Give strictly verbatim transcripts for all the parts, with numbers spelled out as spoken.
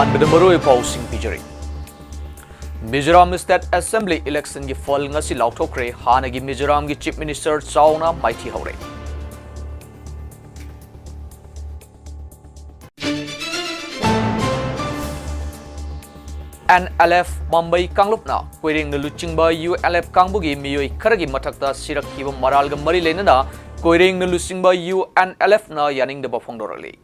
ꯑꯍꯥꯟꯕꯗ ꯃꯔꯨꯑꯣꯏꯕ ꯄꯥꯎꯁꯤꯡ ꯄꯤꯖꯔꯤ꯫ ꯃꯤꯖꯣꯔꯥꯝ State Assembly election ꯒꯤ ꯐꯜ ꯉꯁꯤ ꯂꯥꯎꯊꯣꯛꯈ꯭ꯔꯦ꯫ ꯍꯥꯟꯅꯒꯤ ꯃꯤꯖꯣꯔꯥꯝꯒꯤ Chief Minister ꯆꯥꯎꯅ ꯃꯥꯏꯊꯤꯍꯧꯔꯦ꯫ NLF ꯄꯥꯝꯕꯩ ꯀꯥꯡꯂꯨꯞꯅ ꯀꯣꯏꯔꯦꯡꯅ ꯂꯨꯆꯤꯡꯕ UNLF ꯀꯥꯡꯕꯨꯒꯤ ꯃꯤꯑꯣꯏ ꯈꯔꯒꯤ ꯃꯊꯛꯇ ꯁꯤꯔꯛꯈꯤꯕ ꯃꯔꯥꯜꯒ ꯃꯔꯤ ꯂꯩꯅꯅ ꯀꯣꯏꯔꯦꯡꯅ ꯂꯨꯆꯤꯡꯕ UNLF ꯅ ꯌꯥꯅꯤꯡꯗꯕ ꯐꯣꯡꯗꯣꯔꯛꯂꯤ꯫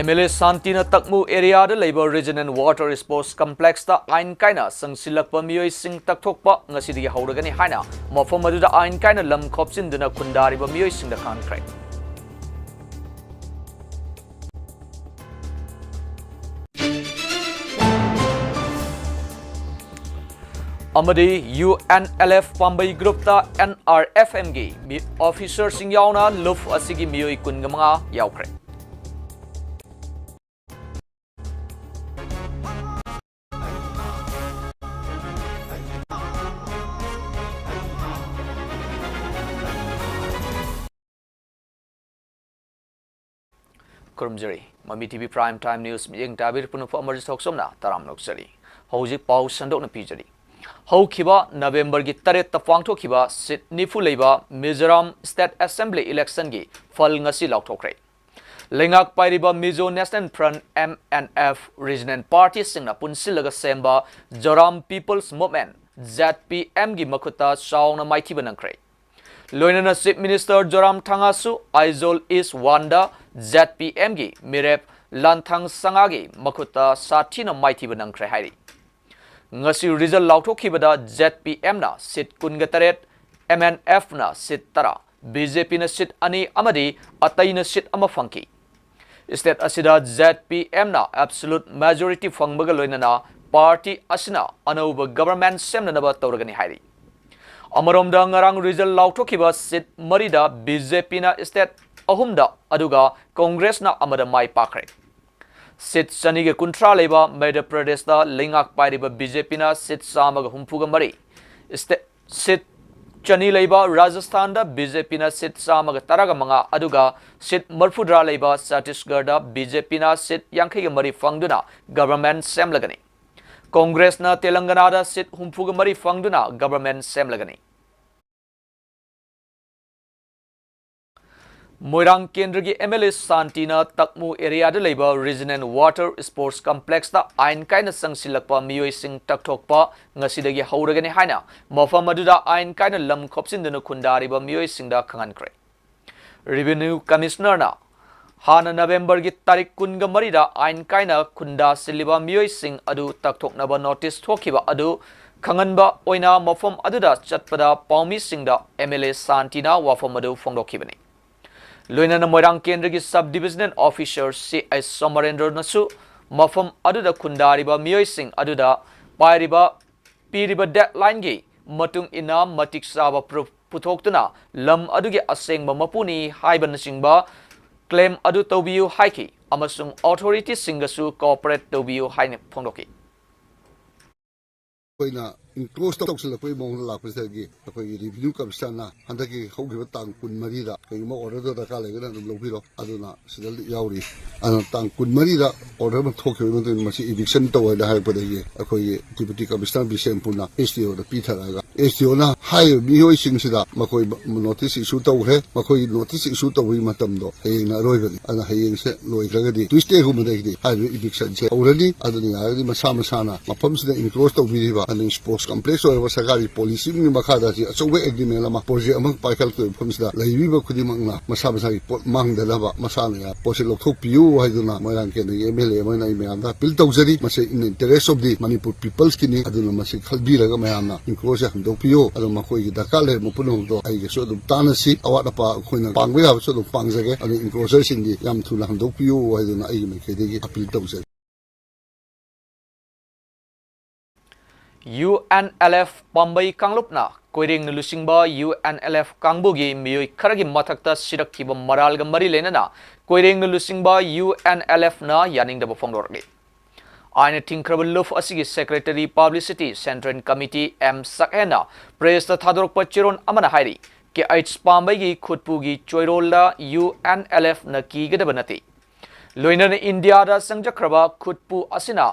MLA ꯁꯥꯟꯇꯤꯅ ꯇꯛꯃꯨ area ꯗ ꯂꯩꯕ Regional Water Sports Complex ꯇ ꯑꯥꯏꯟ ꯀꯥꯏꯅ ꯆꯪꯁꯤꯜꯂꯛꯄ ꯃꯤꯑꯣꯏꯁꯤꯡ ꯇꯛꯊꯣꯛꯄ ꯉꯁꯤꯗꯒꯤ ꯍꯧꯔꯒꯅꯤ ꯍꯥꯏꯅ ꯃꯐꯝ ꯑꯗꯨꯗ ꯑꯥꯏꯟ ꯀꯥꯏꯅ ꯂꯝ ꯈꯣꯞꯆꯤꯟꯗꯨꯅ ꯈꯨꯟꯗꯥꯔꯤꯕ ꯃꯤꯑꯣꯏꯁꯤꯡꯗ ꯈꯪꯍꯟꯈ꯭ꯔꯦ꯫ ꯑꯃꯗꯤ UNLF ꯄꯥꯝꯕꯩ group ꯇ NRFM ꯒꯤ ꯃꯤ-, officer ꯁꯤꯡ ꯌꯥꯎꯅ ꯂꯨꯞ ꯑꯁꯤꯒꯤ ꯃꯤꯑꯣꯏ ꯀꯨꯟꯒ ꯃꯉꯥ ꯌꯥꯎꯈ꯭ꯔꯦ꯫ ꯈꯨꯔꯨꯝꯖꯔꯤ꯫ ꯃꯃꯤ TV Prime Time News ꯃꯤꯠꯌꯦꯡ ꯇꯥꯕꯤꯔꯤꯕ ꯄꯨꯝꯅꯃꯛꯄꯨ ꯑꯃꯔꯖꯤꯠ ꯊꯣꯛꯆꯣꯝꯅ ꯇꯔꯥꯝꯅ ꯑꯣꯛꯆꯔꯤ꯫ ꯍꯧꯖꯤꯛ ꯄꯥꯎ ꯁꯟꯗꯣꯛꯅ ꯄꯤꯖꯔꯤ꯫ ꯍꯧꯈꯤꯕ November ꯒꯤ ꯇꯔꯦꯠꯇ ꯄꯥꯡꯊꯣꯛꯈꯤꯕ seat ꯅꯤꯐꯨ ꯂꯩꯕ Mizoram State Assembly election ꯒꯤ ꯐꯜ ꯉꯁꯤ ꯂꯥꯎꯊꯣꯛꯈ꯭ꯔꯦ꯫ ꯂꯩꯉꯥꯛ ꯄꯥꯏꯔꯤꯕ Mizo National Front, MNF, regional party ꯁꯤꯡꯅ ꯄꯨꯟꯁꯤꯜꯂꯒ ꯁꯦꯝꯕ Zoram People's Movement, ZPM ꯒꯤ ꯃꯈꯨꯠꯇ ꯆꯥꯎꯅ ꯃꯥꯏꯊꯤꯕ ꯅꯪꯈ꯭ꯔꯦ꯫ ꯂꯣꯏꯅꯅ Chief Minister Zoramthangaꯁꯨ Aizawl East one ꯗ ZPM ꯒꯤ ꯃꯤꯔꯦꯞ Lanthangsangaꯒꯤ ꯃꯈꯨꯠꯇ ꯁꯥꯊꯤꯅ ꯃꯥꯏꯊꯤꯕ ꯅꯪꯈ꯭ꯔꯦ ꯍꯥꯏꯔꯤ꯫ ꯉꯁꯤ result ꯂꯥꯎꯊꯣꯛꯈꯤꯕꯗ ZPMꯅ seat ꯀꯨꯟꯒ ꯇꯔꯦꯠ, MNFꯅ seat ꯇꯔꯥ, BJPꯅ seat ꯑꯅꯤ ꯑꯃꯗꯤ ꯑꯇꯩꯅ seat ꯑꯃ ꯐꯪꯈꯤ꯫ State ꯑꯁꯤꯗ ZPMꯅ absolute majority ꯐꯪꯕꯒ ꯂꯣꯏꯅꯅ party ꯑꯁꯤꯅ ꯑꯅꯧꯕ government ꯁꯦꯝꯅꯅꯕ ꯇꯧꯔꯒꯅꯤ ꯍꯥꯏꯔꯤ꯫ ꯑꯃꯔꯣꯝꯗ, ꯉꯔꯥꯡ result ꯂꯥꯎꯊꯣꯛꯈꯤꯕ seat ꯃꯔꯤꯗ BJPꯅ state ꯑꯍꯨꯝꯗ, ꯑꯗꯨꯒ Congressꯅ ꯑꯃꯗ ꯃꯥꯏ ꯄꯥꯛꯈ꯭ꯔꯦ꯫ Seat ꯆꯅꯤꯒ ꯀꯨꯟꯊ꯭ꯔꯥ ꯂꯩꯕ ꯃꯙ꯭ꯌ ꯄ꯭ꯔꯗꯦꯁꯇ ꯂꯩꯉꯥꯛ ꯄꯥꯏꯔꯤꯕ BJPꯅ seat ꯆꯥꯝꯃꯒ ꯍꯨꯝꯐꯨꯒ ꯃꯔꯤ, state seat ꯆꯅꯤ ꯂꯩꯕ ꯔꯥꯖꯁꯊꯥꯟꯗ ꯕꯤ ꯖꯦ ꯄꯤꯅ ꯁꯤꯠ ꯆꯥꯝꯃꯒ ꯇꯔꯥꯒ ꯃꯉꯥ, ꯑꯗꯨꯒ ꯁꯤꯠ ꯃꯔꯐꯨꯇꯔꯥ ꯂꯩꯕ ꯆꯇꯤꯁꯒꯔꯗ ꯕꯤ ꯖꯦ ꯄꯤꯅ ꯁꯤꯠ ꯌꯥꯡꯈꯩꯒ ꯃꯔꯤ ꯐꯪꯗꯨꯅ ꯒꯚꯔꯟꯃꯦꯟꯠ ꯁꯦꯝꯂꯒꯅꯤ꯫ ꯀꯣꯡꯒ꯭ꯔꯦꯁꯅ ꯇꯦꯂꯪꯒꯅꯥꯗ ꯁꯤꯠ ꯍꯨꯝꯐꯨꯒ ꯃꯔꯤ ꯐꯪꯗꯨꯅ ꯒꯚꯔꯟꯃꯦꯟꯠ ꯁꯦꯝꯂꯒꯅꯤ꯫ ꯃꯣꯏꯔꯥꯡ ꯀꯦꯟꯗ꯭ꯔꯒꯤ ꯑꯦꯝ ꯑꯦꯜ ꯑꯦ ꯁꯥꯟꯇꯤꯅ ꯇꯛꯃꯨ ꯑꯦꯔꯤꯌꯥꯗ ꯂꯩꯕ ꯔꯤꯖꯅꯦꯜ ꯋꯥꯇꯔ ꯁ꯭ꯄꯣꯔꯠꯁ ꯀꯝꯄ꯭ꯂꯦꯛꯁꯇ ꯑꯥꯏꯟ ꯀꯥꯏꯅ ꯆꯪꯁꯤꯜꯂꯛꯄ ꯃꯤꯑꯣꯏꯁꯤꯡ ꯇꯛꯊꯣꯛꯄ ꯉꯁꯤꯗꯒꯤ ꯍꯧꯔꯒꯅꯤ ꯍꯥꯏꯅ ꯃꯐꯝ ꯑꯗꯨꯗ ꯑꯥꯏꯟ ꯀꯥꯏꯅ ꯂꯝ ꯈꯣꯞꯆꯤꯟꯗꯨꯅ ꯈꯨꯟꯗꯥꯔꯤꯕ ꯃꯤꯑꯣꯏꯁꯤꯡꯗ ꯈꯪꯍꯟꯈ꯭ꯔꯦ꯫ ꯔꯦꯚꯤꯅ꯭ꯌꯨ ꯀꯃꯤꯁꯅꯔꯅ ꯍꯥꯟꯅ ꯅꯕꯦꯝꯕꯔꯒꯤ ꯇꯥꯔꯤꯛ ꯀꯨꯟꯒ ꯃꯔꯤꯗ ꯑꯥꯏꯟ ꯀꯥꯏꯅ ꯈꯨꯟꯗꯥꯁꯤꯜꯂꯤꯕ ꯃꯤꯑꯣꯏꯁꯤꯡ ꯑꯗꯨ ꯇꯛꯊꯣꯛꯅꯕ ꯅꯣꯇꯤꯁ ꯊꯣꯛꯈꯤꯕ ꯑꯗꯨ ꯈꯪꯍꯟꯕ ꯑꯣꯏꯅ ꯃꯐꯝ ꯑꯗꯨꯗ ꯆꯠꯄꯗ ꯄꯥꯎꯃꯤꯁꯤꯡꯗ ꯑꯦꯝ ꯑꯦꯜ ꯑꯦ ꯁꯥꯟꯇꯤꯅ ꯋꯥꯐꯝ ꯑꯗꯨ ꯐꯣꯡꯗꯣꯛꯈꯤꯕꯅꯤ꯫ ꯂꯣꯏꯅꯅ ꯃꯣꯏꯔꯥꯡ ꯀꯦꯟꯗ꯭ꯔꯒꯤ ꯁꯕ ꯗꯤꯕꯤꯖꯅꯦꯜ ꯑꯣꯐꯤꯁꯔ ꯁꯤ ꯑꯩꯆ ꯁꯣꯃꯔꯦꯟꯗ꯭ꯔꯅꯁꯨ ꯃꯐꯝ ꯑꯗꯨꯗ ꯈꯨꯟꯗꯥꯔꯤꯕ ꯃꯤꯑꯣꯏꯁꯤꯡ ꯑꯗꯨꯗ ꯄꯥꯏꯔꯤꯕ ꯄꯤꯔꯤꯕ ꯗꯦꯗꯂꯥꯏꯟꯒꯤ ꯃꯇꯨꯡ ꯏꯟꯅ ꯃꯇꯤꯛ ꯆꯥꯕ ꯄ꯭ꯔꯨꯐ ꯄꯨꯊꯣꯛꯇꯨꯅ ꯂꯝ ꯑꯗꯨꯒꯤ ꯑꯁꯦꯡꯕ ꯃꯄꯨꯅꯤ ꯍꯥꯏꯕꯅꯆꯤꯡꯕ ꯀ꯭ꯂꯦꯝ ꯑꯗꯨ ꯇꯧꯕꯤꯌꯨ ꯍꯥꯏꯈꯤ ꯑꯃꯁꯨꯡ ꯑꯣꯊꯣꯔꯤꯇꯤꯁꯤꯡꯒꯁꯨ ꯀꯣꯑꯣꯄꯔꯦꯠ ꯇꯧꯕꯤꯌꯨ ꯍꯥꯏꯅ ꯐꯣꯡꯗꯣꯛꯈꯤ꯫ ꯑꯩꯈꯣꯏꯅ ꯏꯟꯀ꯭ꯂꯣꯖ ꯇꯧꯁꯤꯜꯂꯛꯄꯒꯤ ꯃꯑꯣꯡꯗ ꯂꯥꯛꯄꯁꯤꯗꯒꯤ ꯑꯩꯈꯣꯏꯒꯤ ꯔꯦꯚꯤꯅ꯭ꯌꯨ ꯀꯃꯤꯁꯅꯔꯅ ꯍꯟꯗꯛꯀꯤ ꯍꯧꯈꯤꯕ ꯇꯥꯡ ꯀꯨꯟꯃꯔꯤꯗ ꯀꯩꯒꯨꯝꯕ ꯑꯣꯔꯗꯔꯗꯣ ꯗꯔꯀꯥꯔ ꯂꯩꯔꯒꯅ ꯑꯗꯨꯝ ꯂꯧꯕꯤꯔꯣ, ꯑꯗꯨꯅ ꯁꯤꯗ ꯌꯥꯎꯔꯤ꯫ ꯑꯗꯨꯅ ꯇꯥꯡ ꯀꯨꯟꯃꯔꯤꯗ ꯑꯣꯔꯗꯔ ꯑꯃ ꯊꯣꯛꯈꯤꯕꯒꯤ ꯃꯇꯨꯡ ꯏꯟꯅ ꯃꯁꯤ ꯏꯚꯤꯛꯁꯟ ꯇꯧ ꯍꯥꯏꯅ ꯍꯥꯏꯔꯛꯄꯗꯒꯤ ꯑꯩꯈꯣꯏꯒꯤ ꯗꯤꯄ꯭ꯌꯨꯇꯤ ꯀꯃꯤꯁꯅꯔ ꯕꯤꯁꯦꯟꯄꯨꯔꯅ ꯑꯦꯁ ꯗꯤ ꯑꯣꯗ ꯄꯤꯊꯔꯛꯑꯒ ꯑꯦꯁ ꯗꯤ ꯑꯣꯅ ꯍꯥꯏꯔꯤꯕ ꯃꯤꯑꯣꯏꯁꯤꯡꯁꯤꯗ ꯃꯈꯣꯏ ꯅꯣꯇꯤꯁ ꯏꯁꯨ ꯇꯧꯈ꯭ꯔꯦ꯫ ꯃꯈꯣꯏ ꯅꯣꯇꯤꯁ ꯏꯁꯨ ꯇꯧꯕꯒꯤ ꯃꯇꯝꯗꯣ ꯍꯌꯦꯡꯅ ꯑꯔꯣꯏꯕꯅꯤ꯫ ꯑꯗꯨꯅ ꯍꯌꯦꯡꯁꯦ ꯂꯣꯏꯈ꯭ꯔꯒꯗꯤ ꯇ꯭ꯌꯨꯁꯗꯦꯒꯨꯝꯕꯗꯒꯤꯗꯤ ꯍꯥꯏꯔꯤꯕ ꯏꯚꯤꯛꯁꯟꯁꯦ ꯍꯧꯔꯅꯤ꯫ ꯑꯗꯨꯅ ꯌꯥꯔꯒꯗꯤ ꯃꯁꯥ ꯃꯁꯥꯅ ꯃꯐꯝꯁꯤꯗ ꯏꯟꯀ꯭ꯂꯣꯖ ꯇꯧꯕꯤꯔꯤꯕ, ꯑꯗꯨꯅ ꯁ꯭ꯄꯣꯔꯠꯁ ꯀꯝꯄ꯭ꯂꯦꯛꯁ ꯑꯣꯏꯔꯕ ꯁꯔꯀꯥꯔꯒꯤ ꯄꯣꯂꯤꯁꯤ ꯑꯃꯒꯤ ꯃꯈꯥꯗ ꯁꯤ ꯑꯆꯧꯕ ꯑꯦꯒ꯭ꯔꯤꯃꯦꯟ ꯑꯃ ꯄ꯭ꯔꯣꯖꯦꯛ ꯑꯃ ꯄꯥꯏꯈꯠꯂꯛꯇꯣꯏꯕ ꯃꯐꯝꯁꯤꯗ ꯂꯩꯕꯤꯕ ꯈꯨꯗꯤꯡꯃꯛꯅ ꯃꯁꯥ ꯃꯁꯥꯒꯤ ꯄꯣꯠ ꯃꯥꯡꯗꯅꯕ ꯃꯁꯥꯅ ꯌꯥ-, ꯄꯣꯠꯁꯦ ꯂꯧꯊꯣꯛꯄꯤꯌꯨ ꯍꯥꯏꯗꯨꯅ ꯃꯣꯏꯔꯥꯡ ꯀꯦꯟꯗ꯭ꯔꯒꯤ ꯑꯦꯝ ꯑꯦꯜ ꯑꯦ ꯑꯃ ꯑꯣꯏꯅ ꯑꯩ ꯃꯌꯥꯝꯗ ꯑꯄꯤꯜ ꯇꯧꯖꯔꯤ꯫ ꯃꯁꯤ in the interest of the Manipur people's ꯀꯤꯅꯤ꯫ ꯑꯗꯨꯅ ꯃꯁꯤ ꯈꯟꯕꯤꯔꯒ ꯃꯌꯥꯝꯅ ꯏꯟꯀ꯭ꯂꯣꯖꯁꯦ ꯍꯟꯗꯣꯛꯄꯤꯌꯨ꯫ ꯑꯗꯨ ꯃꯈꯣꯏꯒꯤ ꯗꯔꯀꯥꯔ ꯂꯩꯔꯕ ꯄꯨꯝꯅꯃꯛꯇꯣ ꯑꯩꯒꯁꯨ ꯑꯗꯨꯝ ꯇꯥꯟꯅꯁꯤ꯫ ꯑꯋꯥꯠ ꯑꯄꯥ ꯑꯩꯈꯣꯏꯅ ꯄꯥꯡꯕ ꯌꯥꯕꯁꯨ ꯑꯗꯨꯝ ꯄꯥꯡꯖꯒꯦ꯫ ꯑꯗꯨ ꯏꯟꯀ꯭ꯂꯣꯖꯔꯁꯤꯡꯗꯤ ꯌꯥꯝ ꯊꯨꯅ ꯍꯟꯗꯣꯛꯄꯤꯌꯨ ꯍꯥꯏꯗꯨꯅ ꯑꯩꯒꯤ ꯃꯥꯏꯀꯩꯗꯒꯤ ꯑꯄꯤꯜ ꯇꯧꯖꯔꯤ꯫ ꯌꯨ ꯑꯦꯟ ꯑꯦꯜ ꯑꯦꯐ ꯄꯥꯝꯕꯩ ꯀꯥꯡꯂꯨꯞꯅ ꯀꯣꯏꯔꯦꯡꯅ ꯂꯨꯆꯤꯡꯕ ꯌꯨ ꯑꯦꯟ ꯑꯦꯜ ꯑꯦꯐ ꯀꯥꯡꯕꯨꯒꯤ ꯃꯤꯑꯣꯏ ꯈꯔꯒꯤ ꯃꯊꯛꯇ ꯁꯤꯔꯛꯈꯤꯕ ꯃꯔꯥꯜꯒ ꯃꯔꯤ ꯂꯩꯅꯅ ꯀꯣꯏꯔꯦꯡꯅ ꯂꯨꯆꯤꯡꯕ ꯌꯨ ꯑꯦꯟ ꯑꯦꯜ ꯑꯦꯐꯅ ꯌꯥꯅꯤꯡꯗꯕ ꯐꯣꯡꯗꯣꯔꯛꯂꯤ꯫ ꯑꯥꯏꯟꯅ ꯊꯤꯡꯈ꯭ꯔꯕ ꯂꯨꯞ ꯑꯁꯤꯒꯤ Secretary Publicity Central Committee M ꯁꯛꯍꯦꯟꯅ press ꯇ ꯊꯥꯗꯣꯔꯛꯄ ꯆꯦꯔꯣꯜ ꯑꯃꯅ ꯍꯥꯏꯔꯤ, ꯀꯦ H ꯄꯥꯝꯕꯩꯒꯤ ꯈꯨꯠꯄꯨꯒꯤ ꯆꯣꯏꯔꯣꯜꯗ U N L F ꯅ ꯀꯤꯒꯗꯕ ꯅꯠꯇꯦ꯫ ꯂꯣꯏꯅꯅ ꯏꯟꯗꯤꯌꯥꯗ ꯆꯪꯖꯈ꯭ꯔꯕ ꯈꯨꯠꯄꯨ ꯑꯁꯤꯅ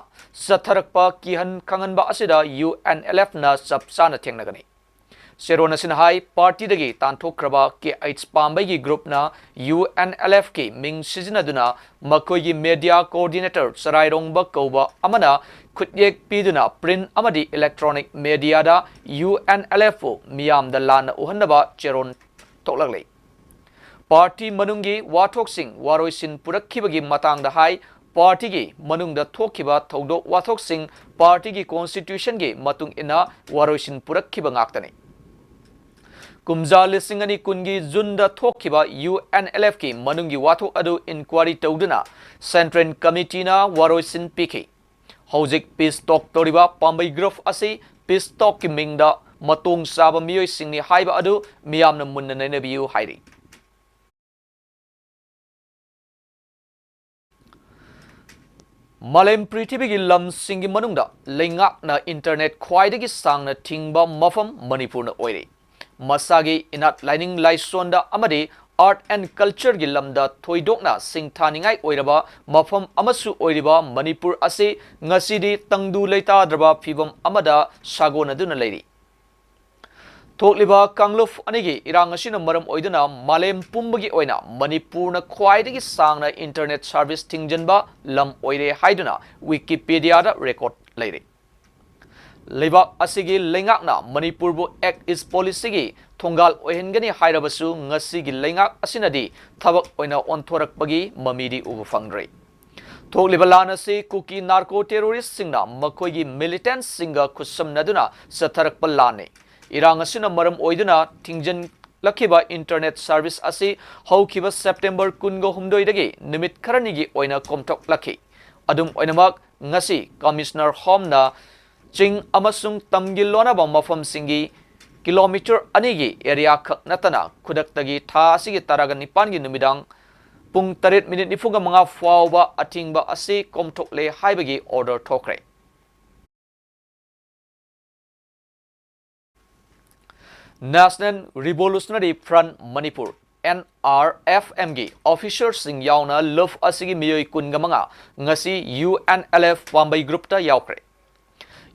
ꯆꯠꯊꯔꯛꯄ ꯀꯤꯍꯟ ꯈꯪꯍꯟꯕ ꯑꯁꯤꯗ U N L F ꯅ ꯆꯞ ꯆꯥꯅ ꯊꯦꯡꯅꯒꯅꯤ꯫ ꯆꯦꯔꯣꯜ ꯑꯁꯤꯅ ꯍꯥꯏ, party ꯗꯒꯤ ꯇꯥꯟꯊꯣꯛꯈ꯭ꯔꯕ ꯀꯦ ꯑꯩꯆ ꯄꯥꯝꯕꯩꯒꯤ group ꯅ U N L F ꯀꯤ ꯃꯤꯡ ꯁꯤꯖꯤꯟꯅꯗꯨꯅ ꯃꯈꯣꯏꯒꯤ media coordinator ꯆꯔꯥꯏꯔꯣꯡꯕ ꯀꯧꯕ ꯑꯃꯅ ꯈꯨꯠꯌꯦꯛ ꯄꯤꯗꯨꯅ print ꯑꯃꯗꯤ electronic media ꯗ U N L F ꯄꯨ ꯃꯤꯌꯥꯝꯗ ꯂꯥꯟꯅ ꯎꯍꯟꯅꯕ ꯆꯦꯔꯣꯜ ꯊꯣꯛꯂꯛꯂꯤ꯫ Party ꯃꯅꯨꯡꯒꯤ ꯋꯥꯊꯣꯛꯁꯤꯡ ꯋꯥꯔꯣꯏꯁꯤꯟ ꯄꯨꯔꯛꯈꯤꯕꯒꯤ ꯃꯇꯥꯡꯗ ꯍꯥꯏ, party ꯒꯤ ꯃꯅꯨꯡꯗ ꯊꯣꯛꯈꯤꯕ ꯊꯧꯗꯣꯛ ꯋꯥꯊꯣꯛꯁꯤꯡ party ꯒꯤ constitution ꯒꯤ ꯃꯇꯨꯡ ꯏꯟꯅ ꯋꯥꯔꯣꯏꯁꯤꯟ ꯄꯨꯔꯛꯈꯤꯕ ꯉꯥꯛꯇꯅꯤ꯫ ꯀꯨꯝꯖꯥ ꯂꯤꯁꯤꯡ ꯑꯅꯤ ꯀꯨꯟꯒꯤ June ꯗ ꯊꯣꯛꯈꯤꯕ U N L F ꯀꯤ ꯃꯅꯨꯡꯒꯤ ꯋꯥꯊꯣꯛ ꯑꯗꯨ inquiry ꯇꯧꯗꯨꯅ Central Committee ꯅ ꯋꯥꯔꯣꯏꯁꯤꯟ ꯄꯤꯈꯤ꯫ ꯍꯧꯖꯤꯛ peace talk ꯇꯧꯔꯤꯕ ꯄꯥꯝꯕꯩ group ꯑꯁꯤ peace talk ꯀꯤ ꯃꯤꯡꯗ ꯃꯇꯣꯡ ꯆꯥꯕ ꯃꯤꯑꯣꯏꯁꯤꯡꯅꯤ ꯍꯥꯏꯕ ꯑꯗꯨ ꯃꯤꯌꯥꯝꯅ ꯃꯨꯟꯅ ꯅꯩꯅꯕꯤꯌꯨ ꯍꯥꯏꯔꯤ꯫ ꯃꯥꯂꯦꯝ ꯄ꯭ꯔꯤꯊꯤꯕꯤꯒꯤ ꯂꯝꯁꯤꯡꯒꯤ ꯃꯅꯨꯡꯗ ꯂꯩꯉꯥꯛꯅ internet ꯈ꯭ꯋꯥꯏꯗꯒꯤ ꯁꯥꯡꯅ ꯊꯤꯡꯕ ꯃꯐꯝ ꯃꯅꯤꯄꯨꯔꯅ ꯑꯣꯏꯔꯦ꯫ ꯃꯁꯥꯒꯤ ꯏꯅꯥꯠ, ꯂꯥꯏꯅꯤꯡ ꯂꯥꯏꯁꯣꯟꯗ ꯑꯃꯗꯤ art and culture ꯒꯤ ꯂꯝꯗ ꯊꯣꯏꯗꯣꯛꯅ ꯁꯤꯡꯊꯥꯅꯤꯡꯉꯥꯏ ꯑꯣꯏꯔꯕ ꯃꯐꯝ ꯑꯃꯁꯨ ꯑꯣꯏꯔꯤꯕ ꯃꯅꯤꯄꯨꯔ ꯑꯁꯤ ꯉꯁꯤꯗꯤ ꯇꯪꯗꯨ ꯂꯩꯇꯥꯗ꯭ꯔꯕ ꯐꯤꯕꯝ ꯑꯃꯗ ꯁꯥꯒꯣꯟꯅꯗꯨꯅ ꯂꯩꯔꯤ꯫ ꯊꯣꯛꯂꯤꯕ ꯀꯥꯡꯂꯨꯞ ꯑꯅꯤꯒꯤ ꯏꯔꯥꯡ ꯑꯁꯤꯅ ꯃꯔꯝ ꯑꯣꯏꯗꯨꯅ ꯃꯥꯂꯦꯝ ꯄꯨꯝꯕꯒꯤ ꯑꯣꯏꯅ ꯃꯅꯤꯄꯨꯔꯅ ꯈ꯭ꯋꯥꯏꯗꯒꯤ ꯁꯥꯡꯅ internet service ꯊꯤꯡꯖꯤꯟꯕ ꯂꯝ ꯑꯣꯏꯔꯦ ꯍꯥꯏꯗꯨꯅ Wikipedia ꯗ record ꯂꯩꯔꯦ꯫ ꯂꯩꯕꯥꯛ ꯑꯁꯤꯒꯤ ꯂꯩꯉꯥꯛꯅ ꯃꯅꯤꯄꯨꯔꯕꯨ Act East Policy ꯒꯤ ꯊꯣꯡꯒꯥꯜ ꯑꯣꯏꯍꯟꯒꯅꯤ ꯍꯥꯏꯔꯕꯁꯨ ꯉꯁꯤꯒꯤ ꯂꯩꯉꯥꯛ ꯑꯁꯤꯅꯗꯤ ꯊꯕꯛ ꯑꯣꯏꯅ ꯑꯣꯟꯊꯣꯔꯛꯄꯒꯤ ꯃꯃꯤꯗꯤ ꯎꯕ ꯐꯪꯗ꯭ꯔꯤ꯫ ꯊꯣꯛꯂꯤꯕ ꯂꯥꯟ ꯑꯁꯤ ꯀꯨꯀꯤ narco terrorist ꯁꯤꯡꯅ ꯃꯈꯣꯏꯒꯤ militant ꯁꯤꯡꯒ ꯈꯨꯠꯁꯝꯅꯗꯨꯅ ꯆꯠꯊꯔꯛꯄ ꯂꯥꯟꯅꯤ꯫ ꯏꯔꯥꯡ ꯑꯁꯤꯅ ꯃꯔꯝ ꯑꯣꯏꯗꯨꯅ ꯊꯤꯡꯖꯤꯟꯂꯛꯈꯤꯕ internet service ꯑꯁꯤ ꯍꯧꯈꯤꯕ September ꯀꯨꯟꯒ ꯍꯨꯝꯗꯣꯏꯗꯒꯤ ꯅꯨꯃꯤꯠ ꯈꯔꯅꯤꯒꯤ ꯑꯣꯏꯅ ꯀꯣꯝꯊꯣꯛꯂꯛꯈꯤ꯫ ꯑꯗꯨꯝ ꯑꯣꯏꯅꯃꯛ, ꯉꯁꯤ Commissioner Home ꯅ ꯆꯤꯡ ꯑꯃꯁꯨꯡ ꯇꯝꯒꯤ ꯂꯣꯟꯅꯕ ꯃꯐꯝꯁꯤꯡꯒꯤ kilometre ꯑꯅꯤꯒꯤ area ꯈꯛ ꯅꯠꯇꯅ ꯈꯨꯗꯛꯇꯒꯤ ꯊꯥ ꯑꯁꯤꯒꯤ ꯇꯔꯥꯒ ꯅꯤꯄꯥꯟꯒꯤ ꯅꯨꯃꯤꯗꯥꯡ ꯄꯨꯡ ꯇꯔꯦꯠ ꯃꯤꯅꯤꯠ ꯅꯤꯐꯨꯒ ꯃꯉꯥ ꯐꯥꯎꯕ ꯑꯊꯤꯡꯕ ꯑꯁꯤ ꯀꯣꯝꯊꯣꯛꯂꯦ ꯍꯥꯏꯕꯒꯤ order ꯊꯣꯛꯈ꯭ꯔꯦ꯫ National Revolutionary Front Manipur, NRFMꯒꯤ officerꯁꯤꯡ ꯌꯥꯎꯅ ꯂꯨꯞ ꯑꯁꯤꯒꯤ ꯃꯤꯑꯣꯏ ꯀꯨꯟꯒ ꯃꯉꯥ ꯉꯁꯤ UNLF ꯄꯥꯝꯕꯩ groupꯇ ꯌꯥꯎꯈ꯭ꯔꯦ꯫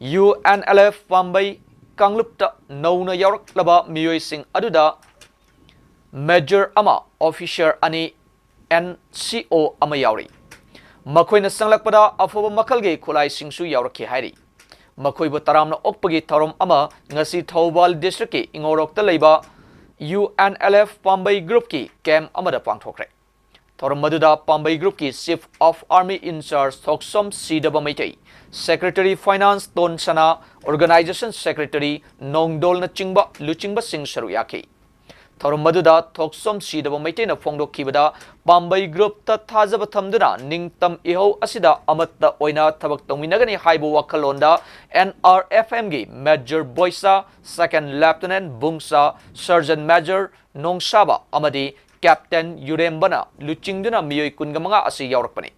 UNLF ꯄꯥꯝꯕꯩ ꯀꯥꯡꯂꯨꯞꯇ ꯅꯧꯅ ꯌꯥꯎꯔꯛꯂꯕ ꯃꯤꯑꯣꯏꯁꯤꯡ ꯑꯗꯨꯗ major ꯑꯃ, officer ꯑꯅꯤ, NCO ꯑꯃ ꯌꯥꯎꯔꯤ꯫ ꯃꯈꯣꯏꯅ ꯆꯪꯂꯛꯄꯗ ꯑꯐꯕ ꯃꯈꯜꯒꯤ ꯈꯨꯠꯂꯥꯏꯁꯤꯡꯁꯨ ꯌꯥꯎꯔꯛꯈꯤ ꯍꯥꯏꯔꯤ꯫ ꯃꯈꯣꯏꯕꯨ ꯇꯔꯥꯝꯅ ꯑꯣꯛꯄꯒꯤ ꯊꯧꯔꯝ ꯑꯃ ꯉꯁꯤ ꯊꯧꯕꯥꯜ districtꯀꯤ ꯏꯉꯧꯔꯣꯛꯇ ꯂꯩꯕ UNLF ꯄꯥꯝꯕꯩ groupꯀꯤ camp ꯑꯃꯗ ꯄꯥꯡꯊꯣꯛꯈ꯭ꯔꯦ꯫ ꯊꯧꯔꯝ ꯑꯗꯨꯗ ꯄꯥꯝꯕꯩ groupꯀꯤ Chief of Army in charge Thoksom Sidaba Meitei, Secretary Finance Ton Sana, Organization Secretary ꯅꯣꯡꯗꯣꯜꯅꯆꯤꯡꯕ ꯂꯨꯆꯤꯡꯕꯁꯤꯡ ꯁꯔꯨꯛ ꯌꯥꯈꯤ꯫ ꯊꯧꯔꯝ ꯑꯗꯨꯗ ꯊꯣꯛꯁꯣꯝ ꯁꯤꯗꯕ ꯃꯩꯇꯩꯅ ꯐꯣꯡꯗꯣꯛꯈꯤꯕꯗ, ꯄꯥꯝꯕꯩ groupꯇ ꯊꯥꯖꯕ ꯊꯝꯗꯨꯅ ꯅꯤꯡꯇꯝ ꯏꯍꯧ ꯑꯁꯤꯗ ꯑꯃꯠꯇ ꯑꯣꯏꯅ ꯊꯕꯛ ꯇꯧꯃꯤꯟꯅꯒꯅꯤ ꯍꯥꯏꯕ ꯋꯥꯈꯜꯂꯣꯟꯗ NRFMꯒꯤ major ꯕꯣꯏꯆꯥ, second lieutenant ꯕꯨꯡꯆꯥ, sergeant major ꯅꯣꯡꯁꯥꯕ ꯑꯃꯗꯤ captain ꯌꯨꯔꯦꯝꯕꯅ ꯂꯨꯆꯤꯡꯗꯨꯅ ꯃꯤꯑꯣꯏ ꯀꯨꯟꯒ ꯃꯉꯥ ꯑꯁꯤ ꯌꯥꯎꯔꯛꯄꯅꯤ꯫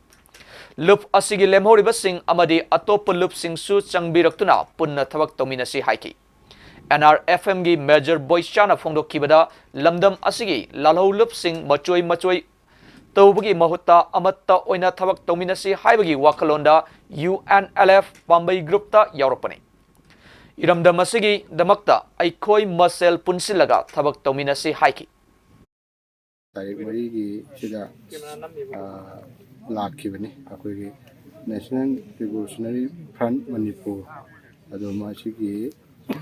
ꯂꯨꯞ ꯑꯁꯤꯒꯤ ꯂꯦꯝꯍꯧꯔꯤꯕꯁꯤꯡ ꯑꯃꯗꯤ ꯑꯇꯣꯞꯄ ꯂꯨꯞꯁꯤꯡꯁꯨ ꯆꯪꯕꯤꯔꯛꯇꯨꯅ ꯄꯨꯟꯅ ꯊꯕꯛ ꯇꯧꯃꯤꯟꯅꯁꯤ ꯍꯥꯏꯈꯤ꯫ NRFMꯒꯤ major ꯕꯣꯏꯆꯥꯅ ꯐꯣꯡꯗꯣꯛꯈꯤꯕꯗ, ꯂꯝꯗꯝ ꯑꯁꯤꯒꯤ ꯂꯥꯜꯍꯧ ꯂꯨꯞꯁꯤꯡ ꯃꯆꯣꯏ ꯃꯆꯣꯏ ꯇꯧꯕꯒꯤ ꯃꯍꯨꯠꯇ ꯑꯃꯠꯇ ꯑꯣꯏꯅ ꯊꯕꯛ ꯇꯧꯃꯤꯟꯅꯁꯤ ꯍꯥꯏꯕꯒꯤ ꯋꯥꯈꯜꯂꯣꯟꯗ UNLF ꯄꯥꯝꯕꯩ groupꯇ ꯌꯥꯎꯔꯛꯄꯅꯤ꯫ ꯏꯔꯝꯗꯝ ꯑꯁꯤꯒꯤꯗꯃꯛꯇ ꯑꯩꯈꯣꯏ ꯃꯁꯦꯜ ꯄꯨꯟꯁꯤꯜꯂꯒ ꯊꯕꯛ ꯇꯧꯃꯤꯟꯅꯁꯤ ꯍꯥꯏꯈꯤ꯫ ꯇꯥꯔꯤꯛ ꯃꯔꯤꯒꯤ ꯁꯤꯗ, ꯑ, ꯂꯥꯛꯈꯤꯕꯅꯤ ꯑꯩꯈꯣꯏꯒꯤ National Revolutionary Front ꯃꯅꯤꯄꯨꯔ꯫ ꯑꯗꯣ ꯃꯁꯤꯒꯤ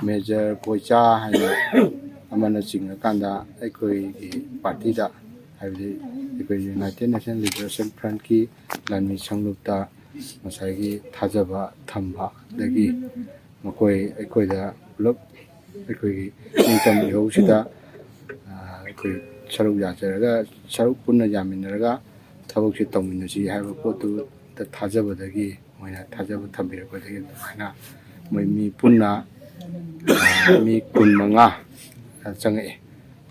major ꯕꯣꯏꯆꯥ ꯍꯥꯏꯅ ꯑꯃꯅ ꯆꯤꯡꯉꯀꯥꯟꯗ ꯑꯩꯈꯣꯏꯒꯤ partyꯗ, ꯍꯥꯏꯕꯗꯤ ꯑꯩꯈꯣꯏ United National Liberation Frontꯀꯤ ꯂꯥꯟꯃꯤ ꯁꯪꯂꯨꯞꯇ ꯉꯁꯥꯏꯒꯤ ꯊꯥꯖꯕ ꯊꯝꯕꯗꯒꯤ ꯃꯈꯣꯏ ꯑꯩꯈꯣꯏꯗ ꯄꯨꯂꯞ ꯑꯩꯈꯣꯏꯒꯤ ꯅꯤꯡꯇꯝ ꯏꯍꯧꯁꯤꯗ, ꯑ, ꯑꯩꯈꯣꯏ ꯁꯔꯨꯛ ꯌꯥꯖꯔꯒ, ꯁꯔꯨꯛ ꯄꯨꯟꯅ ꯌꯥꯃꯤꯟꯅꯔꯒ ꯊꯕꯛꯁꯦ ꯇꯧꯃꯤꯟꯅꯁꯤ ꯍꯥꯏꯕ ꯄꯣꯠꯇꯨꯗ ꯊꯥꯖꯕꯗꯒꯤ ꯃꯣꯏꯅ ꯊꯥꯖꯕ ꯊꯝꯕꯤꯔꯛꯄꯗꯒꯤ ꯑꯗꯨꯃꯥꯏꯅ ꯃꯣꯏ ꯃꯤ ꯄꯨꯟꯅ, ꯑ, ꯃꯤ ꯀꯨꯟꯃꯉꯥ ꯆꯪꯉꯛꯑꯦ꯫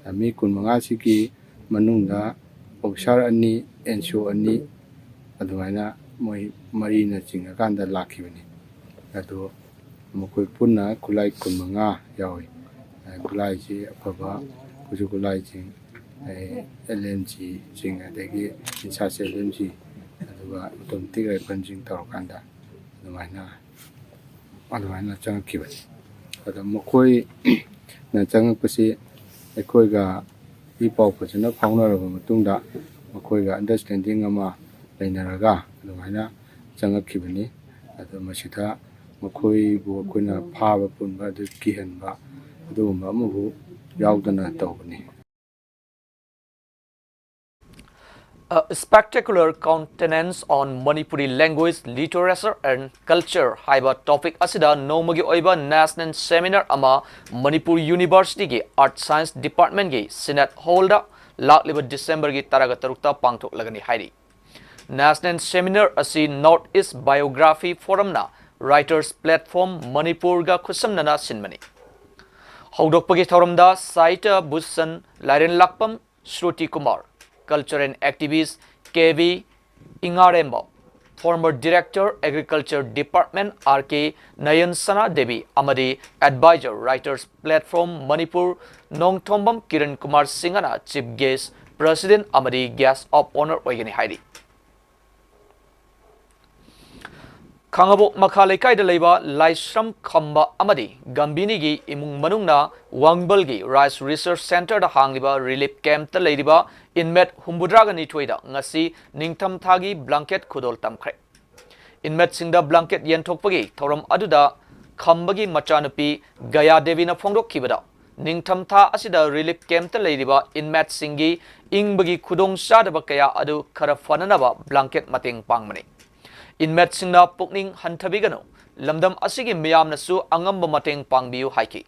ꯑ, ꯃꯤ ꯀꯨꯟꯃꯉꯥꯁꯤꯒꯤ ꯃꯅꯨꯡꯗ ꯑꯣꯐꯤꯁꯥꯔ ꯑꯅꯤ, ꯑꯦꯟ ꯁꯤ ꯑꯣ ꯑꯅꯤ, ꯑꯗꯨꯃꯥꯏꯅ ꯃꯣꯏ ꯃꯔꯤꯅ ꯆꯤꯡꯉꯀꯥꯟꯗ ꯂꯥꯛꯈꯤꯕꯅꯤ꯫ ꯑꯗꯣ ꯃꯈꯣꯏ ꯄꯨꯟꯅ ꯈꯨꯠꯂꯥꯏ ꯀꯨꯟꯃꯉꯥ ꯌꯥꯎꯏ꯫ ꯈꯨꯠꯂꯥꯏꯁꯤ ꯑꯐꯕ ꯈꯨꯠꯁꯨ ꯈꯨꯠꯂꯥꯏꯁꯤꯡ, ꯑꯦꯜ ꯑꯦꯝ ꯖꯤꯁꯤꯡ, ꯑꯗꯒꯤ ꯏꯟꯁꯥꯁ ꯑꯦꯜ ꯑꯦꯝ ꯖꯤ, ꯑꯗꯨꯒ ꯑꯣꯇꯣꯃꯦꯇꯤꯛ ꯔꯥꯏꯐꯜꯁꯤꯡ ꯇꯧꯔꯀꯥꯟꯗ ꯑꯗꯨꯃꯥꯏꯅ, ꯑꯗꯨꯃꯥꯏꯅ ꯆꯪꯉꯛꯈꯤꯕꯅꯤ꯫ ꯑꯗꯣ ꯃꯈꯣꯏꯅ ꯆꯪꯉꯛꯄꯁꯤ ꯑꯩꯈꯣꯏꯒ ꯏ ꯄꯥꯎ ꯐꯖꯅ ꯐꯥꯎꯅꯔꯕ ꯃꯇꯨꯡꯗ, ꯃꯈꯣꯏꯒ ꯑꯟꯗꯔꯁ꯭ꯇꯦꯟꯗꯤꯡ ꯑꯃ ꯂꯩꯅꯔꯒ ꯑꯗꯨꯃꯥꯏꯅ ꯆꯪꯉꯛꯈꯤꯕꯅꯤ꯫ ꯑꯗꯣ ꯃꯁꯤꯗ ꯃꯈꯣꯏꯕꯨ ꯑꯩꯈꯣꯏꯅ ꯐꯥꯕ ꯄꯨꯟꯕ, ꯑꯗꯨ ꯀꯤꯍꯟꯕ, ꯑꯗꯨꯒꯨꯝꯕ ꯑꯃꯐꯥꯎ ꯌꯥꯎꯗꯅ ꯇꯧꯕꯅꯤ꯫ A Spectacular Countenance on Manipuri Language, Literature and Culture ꯍꯥꯏꯕ ꯇꯣꯄꯤꯛ ꯑꯁꯤꯗ ꯅꯣꯡꯃꯒꯤ ꯑꯣꯏꯕ ꯅꯦꯁꯅꯦꯜ ꯁꯦꯃꯤꯅꯥꯔ ꯑꯃ ꯃꯅꯤꯄꯨꯔ ꯌꯨꯅꯤꯚꯔꯁꯤꯇꯤꯒꯤ ꯑꯥꯔꯠ ꯁꯥꯏꯟꯁ ꯗꯤꯄꯥꯔꯠꯃꯦꯟꯒꯤ ꯁꯤꯅꯦꯠ ꯍꯣꯜꯗ ꯂꯥꯛꯂꯤꯕ ꯗꯤꯁꯦꯝꯕꯔꯒꯤ ꯇꯔꯥꯒ ꯇꯔꯨꯛꯇ ꯄꯥꯡꯊꯣꯛꯂꯒꯅꯤ ꯍꯥꯏꯔꯤ꯫ ꯅꯦꯁꯅꯦꯜ ꯁꯦꯃꯤꯅꯥꯔ ꯑꯁꯤ ꯅꯣꯔꯠ ꯏꯁ ꯕꯥꯏꯑꯣꯒ꯭ꯔꯥꯐꯤ ꯐꯣꯔꯝꯅ ꯔꯥꯏꯇꯔꯁ ꯄ꯭ꯂꯦꯠꯐꯣꯔꯝ ꯃꯅꯤꯄꯨꯔꯒ ꯈꯨꯠꯁꯝꯅꯅ ꯁꯤꯟꯕꯅꯤ꯫ ꯍꯧꯗꯣꯛꯄꯒꯤ ꯊꯧꯔꯝꯗ ꯁꯥꯍꯤꯇ꯭ꯌ ꯚꯨꯁꯟ ꯂꯥꯏꯔꯦꯟꯂꯥꯛꯄꯝ Shruti Kumar, cultural activist K V Ingarembi, former director agriculture department R K Nayansana Devi ꯑꯃꯗꯤ advisor writers platform Manipur Nongthombam Kiran Kumar ꯁꯤꯡꯍꯅ chief guest, president ꯑꯃꯗꯤ guest of honour ꯑꯣꯏꯒꯅꯤ ꯍꯥꯏꯔꯤ꯫ ꯈꯥꯡꯉꯕꯣꯛ ꯃꯈꯥ ꯂꯩꯀꯥꯏꯗ ꯂꯩꯕ ꯂꯥꯏꯁ꯭ꯔꯝ ꯈꯝꯕ ꯑꯃꯗꯤ ꯒꯝꯚꯤꯅꯤꯒꯤ ꯏꯃꯨꯡ ꯃꯅꯨꯡꯅ ꯋꯥꯡꯕꯜꯒꯤ ꯔꯥꯏꯁ ꯔꯤꯁꯔꯁ ꯁꯦꯟꯇꯔꯗ ꯍꯥꯡꯂꯤꯕ ꯔꯤꯂꯤꯐ ꯀꯦꯝꯞꯇ ꯂꯩꯔꯤꯕ ꯏꯟꯃꯦꯠ ꯍꯨꯝꯐꯨꯇꯔꯥꯒ ꯅꯤꯊꯣꯏꯗ ꯉꯁꯤ ꯅꯤꯡꯊꯝꯊꯥꯒꯤ ꯕ꯭ꯂꯥꯡꯀꯦꯠ ꯈꯨꯗꯣꯜ ꯇꯝꯈ꯭ꯔꯦ꯫ ꯏꯟꯃꯦꯠꯁꯤꯡꯗ ꯕ꯭ꯂꯥꯡꯀꯦꯠ ꯌꯦꯟꯊꯣꯛꯄꯒꯤ ꯊꯧꯔꯝ ꯑꯗꯨꯗ ꯈꯝꯕꯒꯤ ꯃꯆꯥꯅꯨꯄꯤ ꯒꯌꯥ ꯗꯦꯕꯤꯅ ꯐꯣꯡꯗꯣꯛꯈꯤꯕꯗ, ꯅꯤꯡꯊꯝꯊꯥ ꯑꯁꯤꯗ ꯔꯤꯂꯤꯐ ꯀꯦꯝꯞꯇ ꯂꯩꯔꯤꯕ ꯏꯟꯃꯦꯠꯁꯤꯡꯒꯤ ꯏꯪꯕꯒꯤ ꯈꯨꯗꯣꯡꯆꯥꯗꯕ ꯀꯌꯥ ꯑꯗꯨ ꯈꯔ ꯐꯅꯅꯕ ꯕ꯭ꯂꯥꯡꯀꯦꯠ ꯃꯇꯦꯡ ꯄꯥꯡꯕꯅꯤ꯫ ꯏꯟꯃꯦꯠꯁꯤꯡꯅ ꯄꯨꯛꯅꯤꯡ ꯍꯟꯊꯕꯤꯒꯅꯨ, ꯂꯝꯗꯝ ꯑꯁꯤꯒꯤ ꯃꯤꯌꯥꯝꯅꯁꯨ ꯑꯉꯝꯕ ꯃꯇꯦꯡ ꯄꯥꯡꯕꯤꯌꯨ ꯍꯥꯏꯈꯤ꯫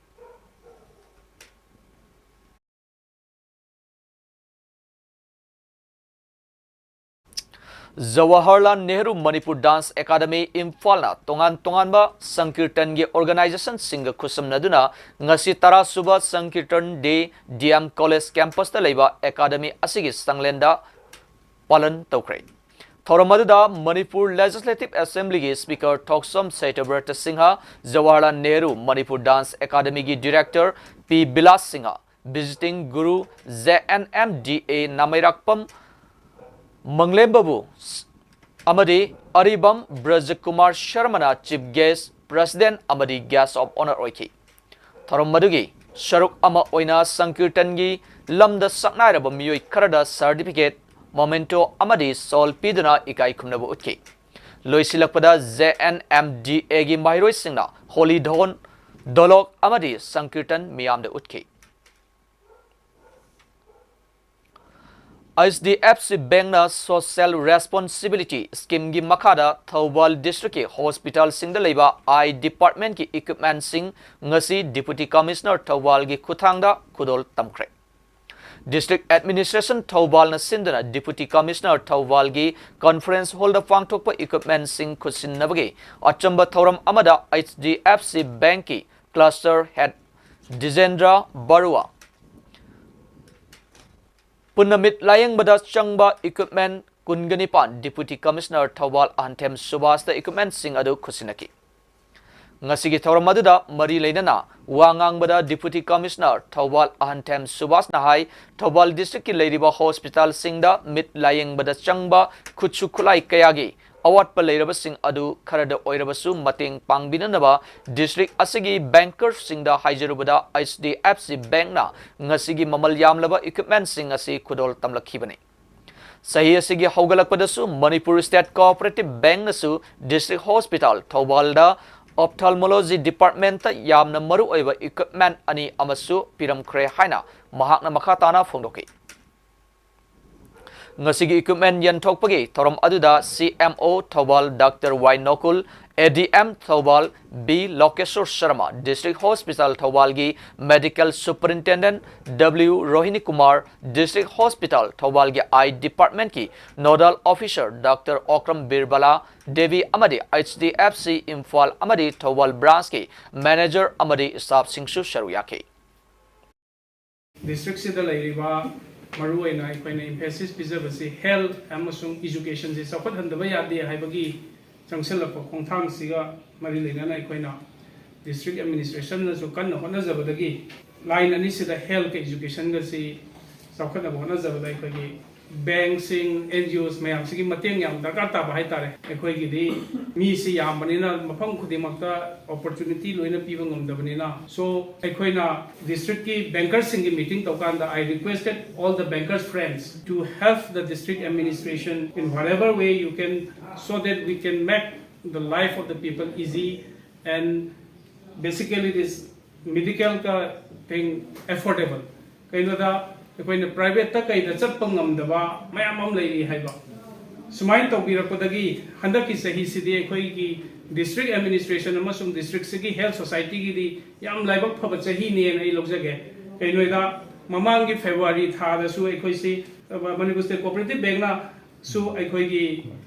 ꯖꯋꯥꯍꯔꯂꯥꯜ ꯅꯦꯍꯔꯨ ꯃꯅꯤꯄꯨꯔ ꯗꯥꯟꯁ ꯑꯦꯀꯥꯗꯃꯤ ꯏꯝꯐꯥꯜꯅ ꯇꯣꯉꯥꯟ ꯇꯣꯉꯥꯟꯕ ꯁꯪꯀꯤꯔꯇꯟꯒꯤ ꯑꯣꯔꯒꯅꯥꯏꯖꯦꯁꯟꯁꯤꯡꯒ ꯈꯨꯠꯁꯝꯅꯗꯨꯅ ꯉꯁꯤ ꯇꯔꯥ ꯁꯨꯕ ꯁꯪꯀꯤꯔꯇꯟ ꯗꯦ ꯗꯤ ꯑꯦꯝ ꯀꯣꯂꯦꯖ ꯀꯦꯝꯄꯁꯇ ꯂꯩꯕ ꯑꯦꯀꯥꯗꯃꯤ ꯑꯁꯤꯒꯤ ꯁꯪꯂꯦꯟꯗ ꯄꯥꯂꯟ ꯇꯧꯈ꯭ꯔꯦ꯫ ꯊꯧꯔꯝ ꯑꯗꯨꯗ Manipur legislative ꯑꯦꯁꯦꯝꯕ꯭ꯂꯤꯒꯤ speaker Thokchom ꯁꯇ꯭ꯌꯕ꯭ꯔꯇ Singh, Jawaharlal Nehru Manipur dance ꯑꯦꯀꯥꯗꯃꯤꯒꯤ director P villas Singh, visiting Guru J and M D ꯑꯦ ꯅꯥꯃꯩꯔꯥꯛꯄꯝ ꯃꯪꯂꯦꯝꯕꯕꯨ ꯑꯃꯗꯤ ꯑꯔꯤꯕꯝ ꯕ꯭ꯔꯖꯀꯨꯃꯥꯔ ꯁꯔꯃꯅ ꯆꯤꯐ ꯒꯦꯁ, ꯄ꯭ꯔꯦꯁꯤꯗꯦꯟꯠ ꯑꯃꯗꯤ ꯒꯦꯁ ꯑꯣꯐ ꯑꯣꯅꯔ ꯑꯣꯏꯈꯤ꯫ ꯊꯧꯔꯝ ꯑꯗꯨꯒꯤ ꯁꯔꯨꯛ ꯑꯃ ꯑꯣꯏꯅ ꯁꯪꯀꯤꯔꯇꯟꯒꯤ ꯂꯝꯗ ꯁꯛꯅꯥꯏꯔꯕ ꯃꯤꯑꯣꯏ ꯈꯔꯗ ꯁꯔꯇꯤꯐꯤꯀꯦꯠ, ꯃꯣꯃꯦꯟꯇꯣ ꯑꯃꯗꯤ ꯁꯣꯜ ꯄꯤꯗꯨꯅ ꯏꯀꯥꯏ ꯈꯨꯝꯅꯕ ꯎꯠꯈꯤ꯫ ꯂꯣꯏꯁꯤꯜꯂꯛꯄꯗ ꯖꯦ ꯑꯦꯟ ꯑꯦꯝ ꯗꯤ ꯑꯦꯒꯤ ꯃꯍꯩꯔꯣꯏꯁꯤꯡꯅ ꯍꯣꯂꯤ ꯙꯣꯟ, ꯙꯣꯂꯣꯛ ꯑꯃꯗꯤ ꯁꯪꯀꯤꯔꯇꯟ ꯃꯤꯌꯥꯝꯗ ꯎꯠꯈꯤ꯫ H D F C ꯕꯦꯡꯛꯅ social responsibility ꯁ꯭ꯀꯤꯝꯒꯤ ꯃꯈꯥꯗ ꯊꯧꯕꯥꯜ ꯗꯤꯁꯇ꯭ꯔꯤꯛꯀꯤ ꯍꯣꯁꯄꯤꯇꯥꯜꯁꯤꯡꯗ ꯂꯩꯕ ꯑꯥꯏ ꯗꯤꯄꯥꯔꯠꯃꯦꯟꯠꯀꯤ ꯏꯀ꯭ꯋꯤꯞꯃꯦꯟꯠꯁꯤꯡ ꯉꯁꯤ ꯗꯤꯄꯨꯇꯤ ꯀꯃꯤꯁꯅꯔ ꯊꯧꯕꯥꯜꯒꯤ ꯈꯨꯠꯊꯥꯡꯗ ꯈꯨꯗꯣꯜ ꯇꯝꯈ꯭ꯔꯦ꯫ ꯗꯤꯁꯇ꯭ꯔꯤꯛ ꯑꯦꯗꯃꯤꯅꯤꯁꯇ꯭ꯔꯦꯁꯟ ꯊꯧꯕꯥꯜꯅ ꯁꯤꯟꯗꯨꯅ ꯗꯤꯄꯨꯇꯤ ꯀꯃꯤꯁꯅꯔ ꯊꯧꯕꯥꯜꯒꯤ ꯀꯟꯐꯔꯦꯟꯁ ꯍꯣꯜꯗ ꯄꯥꯡꯊꯣꯛꯄ ꯏꯀ꯭ꯋꯤꯞꯃꯦꯟꯠꯁꯤꯡ ꯈꯨꯠꯁꯤꯟꯅꯕꯒꯤ ꯑꯆꯝꯕ ꯊꯧꯔꯝ ꯑꯃꯗ ꯑꯩꯆ ꯗꯤ ꯑꯦꯐ ꯁꯤ ꯕꯦꯡꯛꯀꯤ ꯀ꯭ꯂꯁꯇꯔ ꯍꯦꯗ ꯗꯤꯖꯦꯟꯗ꯭ꯔ ꯕꯔꯨꯋꯥ, ꯄꯨꯟꯅ ꯃꯤꯠ ꯂꯥꯌꯦꯡꯕꯗ ꯆꯪꯕ ꯏꯀ꯭ꯋꯤꯞꯃꯦꯟꯠ ꯀꯨꯟꯒ ꯅꯤꯄꯥꯟ ꯗꯤꯄꯨꯇꯤ ꯀꯃꯤꯁꯅꯔ ꯊꯧꯕꯥꯜ ꯑꯍꯟꯊꯦꯝ ꯁꯨꯕꯥꯁꯇ ꯏꯀ꯭ꯋꯤꯞꯃꯦꯟꯠꯁꯤꯡ ꯑꯗꯨ ꯈꯨꯠꯁꯤꯟꯅꯈꯤ꯫ ꯉꯁꯤꯒꯤ ꯊꯧꯔꯝ ꯑꯗꯨꯗ ꯃꯔꯤ ꯂꯩꯅꯅ ꯋꯥ ꯉꯥꯡꯕꯗ ꯗꯤꯄꯨꯇꯤ ꯀꯃꯤꯁꯅꯔ ꯊꯧꯕꯥꯜ ꯑꯍꯟꯊꯦꯝ ꯁꯨꯕꯥꯁꯅ ꯍꯥꯏ, ꯊꯧꯕꯥꯜ ꯗꯤꯁꯇ꯭ꯔꯤꯛꯀꯤ ꯂꯩꯔꯤꯕ ꯍꯣꯁꯄꯤꯇꯥꯜꯁꯤꯡꯗ ꯃꯤꯠ ꯂꯥꯌꯦꯡꯕꯗ ꯆꯪꯕ ꯈꯨꯠꯁꯨ ꯈꯨꯠꯂꯥꯏ ꯀꯌꯥꯒꯤ ꯑꯋꯥꯠꯄ ꯂꯩꯔꯕꯁꯤꯡ ꯑꯗꯨ ꯈꯔꯗ ꯑꯣꯏꯔꯕꯁꯨ ꯃꯇꯦꯡ ꯄꯥꯡꯕꯤꯅꯅꯕ ꯗꯤꯁꯇ꯭ꯔꯤꯛ ꯑꯁꯤꯒꯤ ꯕꯦꯡꯀꯔꯁꯤꯡꯗ ꯍꯥꯏꯖꯔꯨꯕꯗ ꯑꯩꯆ ꯗꯤ ꯑꯦꯐ ꯁꯤ ꯕꯦꯡꯛꯅ ꯉꯁꯤꯒꯤ ꯃꯃꯜ ꯌꯥꯝꯂꯕ ꯏꯀ꯭ꯋꯤꯞꯃꯦꯟꯠꯁꯤꯡ ꯑꯁꯤ ꯈꯨꯗꯣꯜ ꯇꯝꯂꯛꯈꯤꯕꯅꯤ꯫ ꯆꯍꯤ ꯑꯁꯤꯒꯤ ꯍꯧꯒꯠꯂꯛꯄꯗꯁꯨ ꯃꯅꯤꯄꯨꯔ ꯁ꯭ꯇꯦꯠ ꯀꯣꯑꯣꯄꯔꯦꯇꯤꯚ ꯕꯦꯡꯛꯅꯁꯨ ꯗꯤꯁꯇ꯭ꯔꯤꯛ ꯍꯣꯁꯄꯤꯇꯥꯜ ꯊꯧꯕꯥꯜꯗ ꯑꯣꯞꯊꯥꯜꯃꯣꯂꯣꯖꯤ ꯗꯤꯄꯥꯔꯠꯃꯦꯟꯠꯇ ꯌꯥꯝꯅ ꯃꯔꯨꯑꯣꯏꯕ ꯏꯀ꯭ꯋꯤꯞꯃꯦꯟꯠ ꯑꯅꯤ ꯑꯃꯁꯨ ꯄꯤꯔꯝꯈ꯭ꯔꯦ ꯍꯥꯏꯅ ꯃꯍꯥꯛꯅ ꯃꯈꯥ ꯇꯥꯅ ꯐꯣꯡꯗꯣꯛꯈꯤ꯫ ꯉꯁꯤꯒꯤ ꯏꯀ꯭ꯋꯤꯞꯃꯦꯟꯠ ꯌꯦꯟꯊꯣꯛꯄꯒꯤ ꯊꯧꯔꯝ ꯑꯗꯨꯗ C M O Thoubal doctor Y Nokul, A D M Thoubal B Lokeshor Sharma, District Hospital ꯊꯧꯕꯥꯜꯒꯤ Medical Superintendent W Rohini Kumar, District Hospital ꯊꯧꯕꯥꯜꯒꯤ Eye Departmentꯀꯤ Nodal Officer doctor Okram Birbala Devi ꯑꯃꯗꯤ H D F C Imphal ꯑꯃꯗꯤ ꯊꯧꯕꯥꯜ Branchꯀꯤ Manager ꯑꯃꯗꯤ staffꯁꯤꯡꯁꯨ ꯁꯔꯨꯛ ꯌꯥꯈꯤ꯫ ꯗꯤꯁꯇ꯭ꯔꯤꯛꯁꯤꯗ ꯂꯩꯔꯤꯕ ꯃꯔꯨꯑꯣꯏꯅ ꯑꯩꯈꯣꯏꯅ emphasis ꯄꯤꯖꯕꯁꯤ health ꯑꯃꯁꯨꯡ educationꯁꯤ ꯆꯥꯎꯈꯠꯍꯟꯗꯕ ꯌꯥꯗꯦ ꯍꯥꯏꯕꯒꯤ ꯆꯪꯁꯤꯜꯂꯛꯄ ꯈꯣꯡꯊꯥꯡꯁꯤꯒ ꯃꯔꯤ ꯂꯩꯅꯅ ꯑꯩꯈꯣꯏꯅ district administrationꯅꯁꯨ ꯀꯟꯅ ꯍꯣꯠꯅꯖꯕꯗꯒꯤ line ꯑꯅꯤꯁꯤꯗ healthꯀ educationꯒꯁꯤ ꯆꯥꯎꯈꯠꯅꯕ ꯍꯣꯠꯅꯖꯕꯗ ꯑꯩꯈꯣꯏꯒꯤ bankꯁꯤꯡ, N G Os ꯃꯌꯥꯝꯁꯤꯒꯤ ꯃꯇꯦꯡ ꯌꯥꯝ ꯗꯔꯀꯥꯔ ꯇꯥꯕ ꯍꯥꯏꯇꯥꯔꯦ꯫ ꯑꯩꯈꯣꯏꯒꯤꯗꯤ ꯃꯤꯁꯤ ꯌꯥꯝꯕꯅꯤꯅ ꯃꯐꯝ ꯈꯨꯗꯤꯡꯃꯛꯇ opportunity ꯂꯣꯏꯅ ꯄꯤꯕ ꯉꯝꯗꯕꯅꯤꯅ꯫ So ꯑꯩꯈꯣꯏꯅ districtꯀꯤ bankersꯁꯤꯡꯒꯤ meeting ꯇꯧꯀꯥꯟꯗ I requested all the bankers friends to help the district administration in whatever way you can, so that we can make the life of the people easy and basically this medicalꯒ thing affordable꯫ ꯀꯩꯅꯣꯗ ꯑꯩꯈꯣꯏꯅ privateꯇ ꯀꯩꯗ ꯆꯠꯄ ꯉꯝꯗꯕ ꯃꯌꯥꯝ ꯑꯃ ꯂꯩꯔꯤ ꯍꯥꯏꯕ꯫ ꯁꯨꯃꯥꯏꯅ ꯇꯧꯕꯤꯔꯛꯄꯗꯒꯤ ꯍꯟꯗꯛꯀꯤ ꯆꯍꯤꯁꯤꯗꯤ ꯑꯩꯈꯣꯏꯒꯤ district administration ꯑꯃꯁꯨꯡ districtꯁꯤꯒꯤ health societyꯒꯤꯗꯤ ꯌꯥꯝ ꯂꯥꯏꯕꯛ ꯐꯕ ꯆꯍꯤꯅꯦꯅ ꯑꯩ ꯂꯧꯖꯒꯦ꯫ ꯀꯩꯅꯣꯗ ꯃꯃꯥꯡꯒꯤ February ꯊꯥꯗꯁꯨ ꯑꯩꯈꯣꯏꯁꯤ, ꯑ, Manipur State Cooperative Bankꯅ ꯁꯨ ꯑꯩꯈꯣꯏꯒꯤ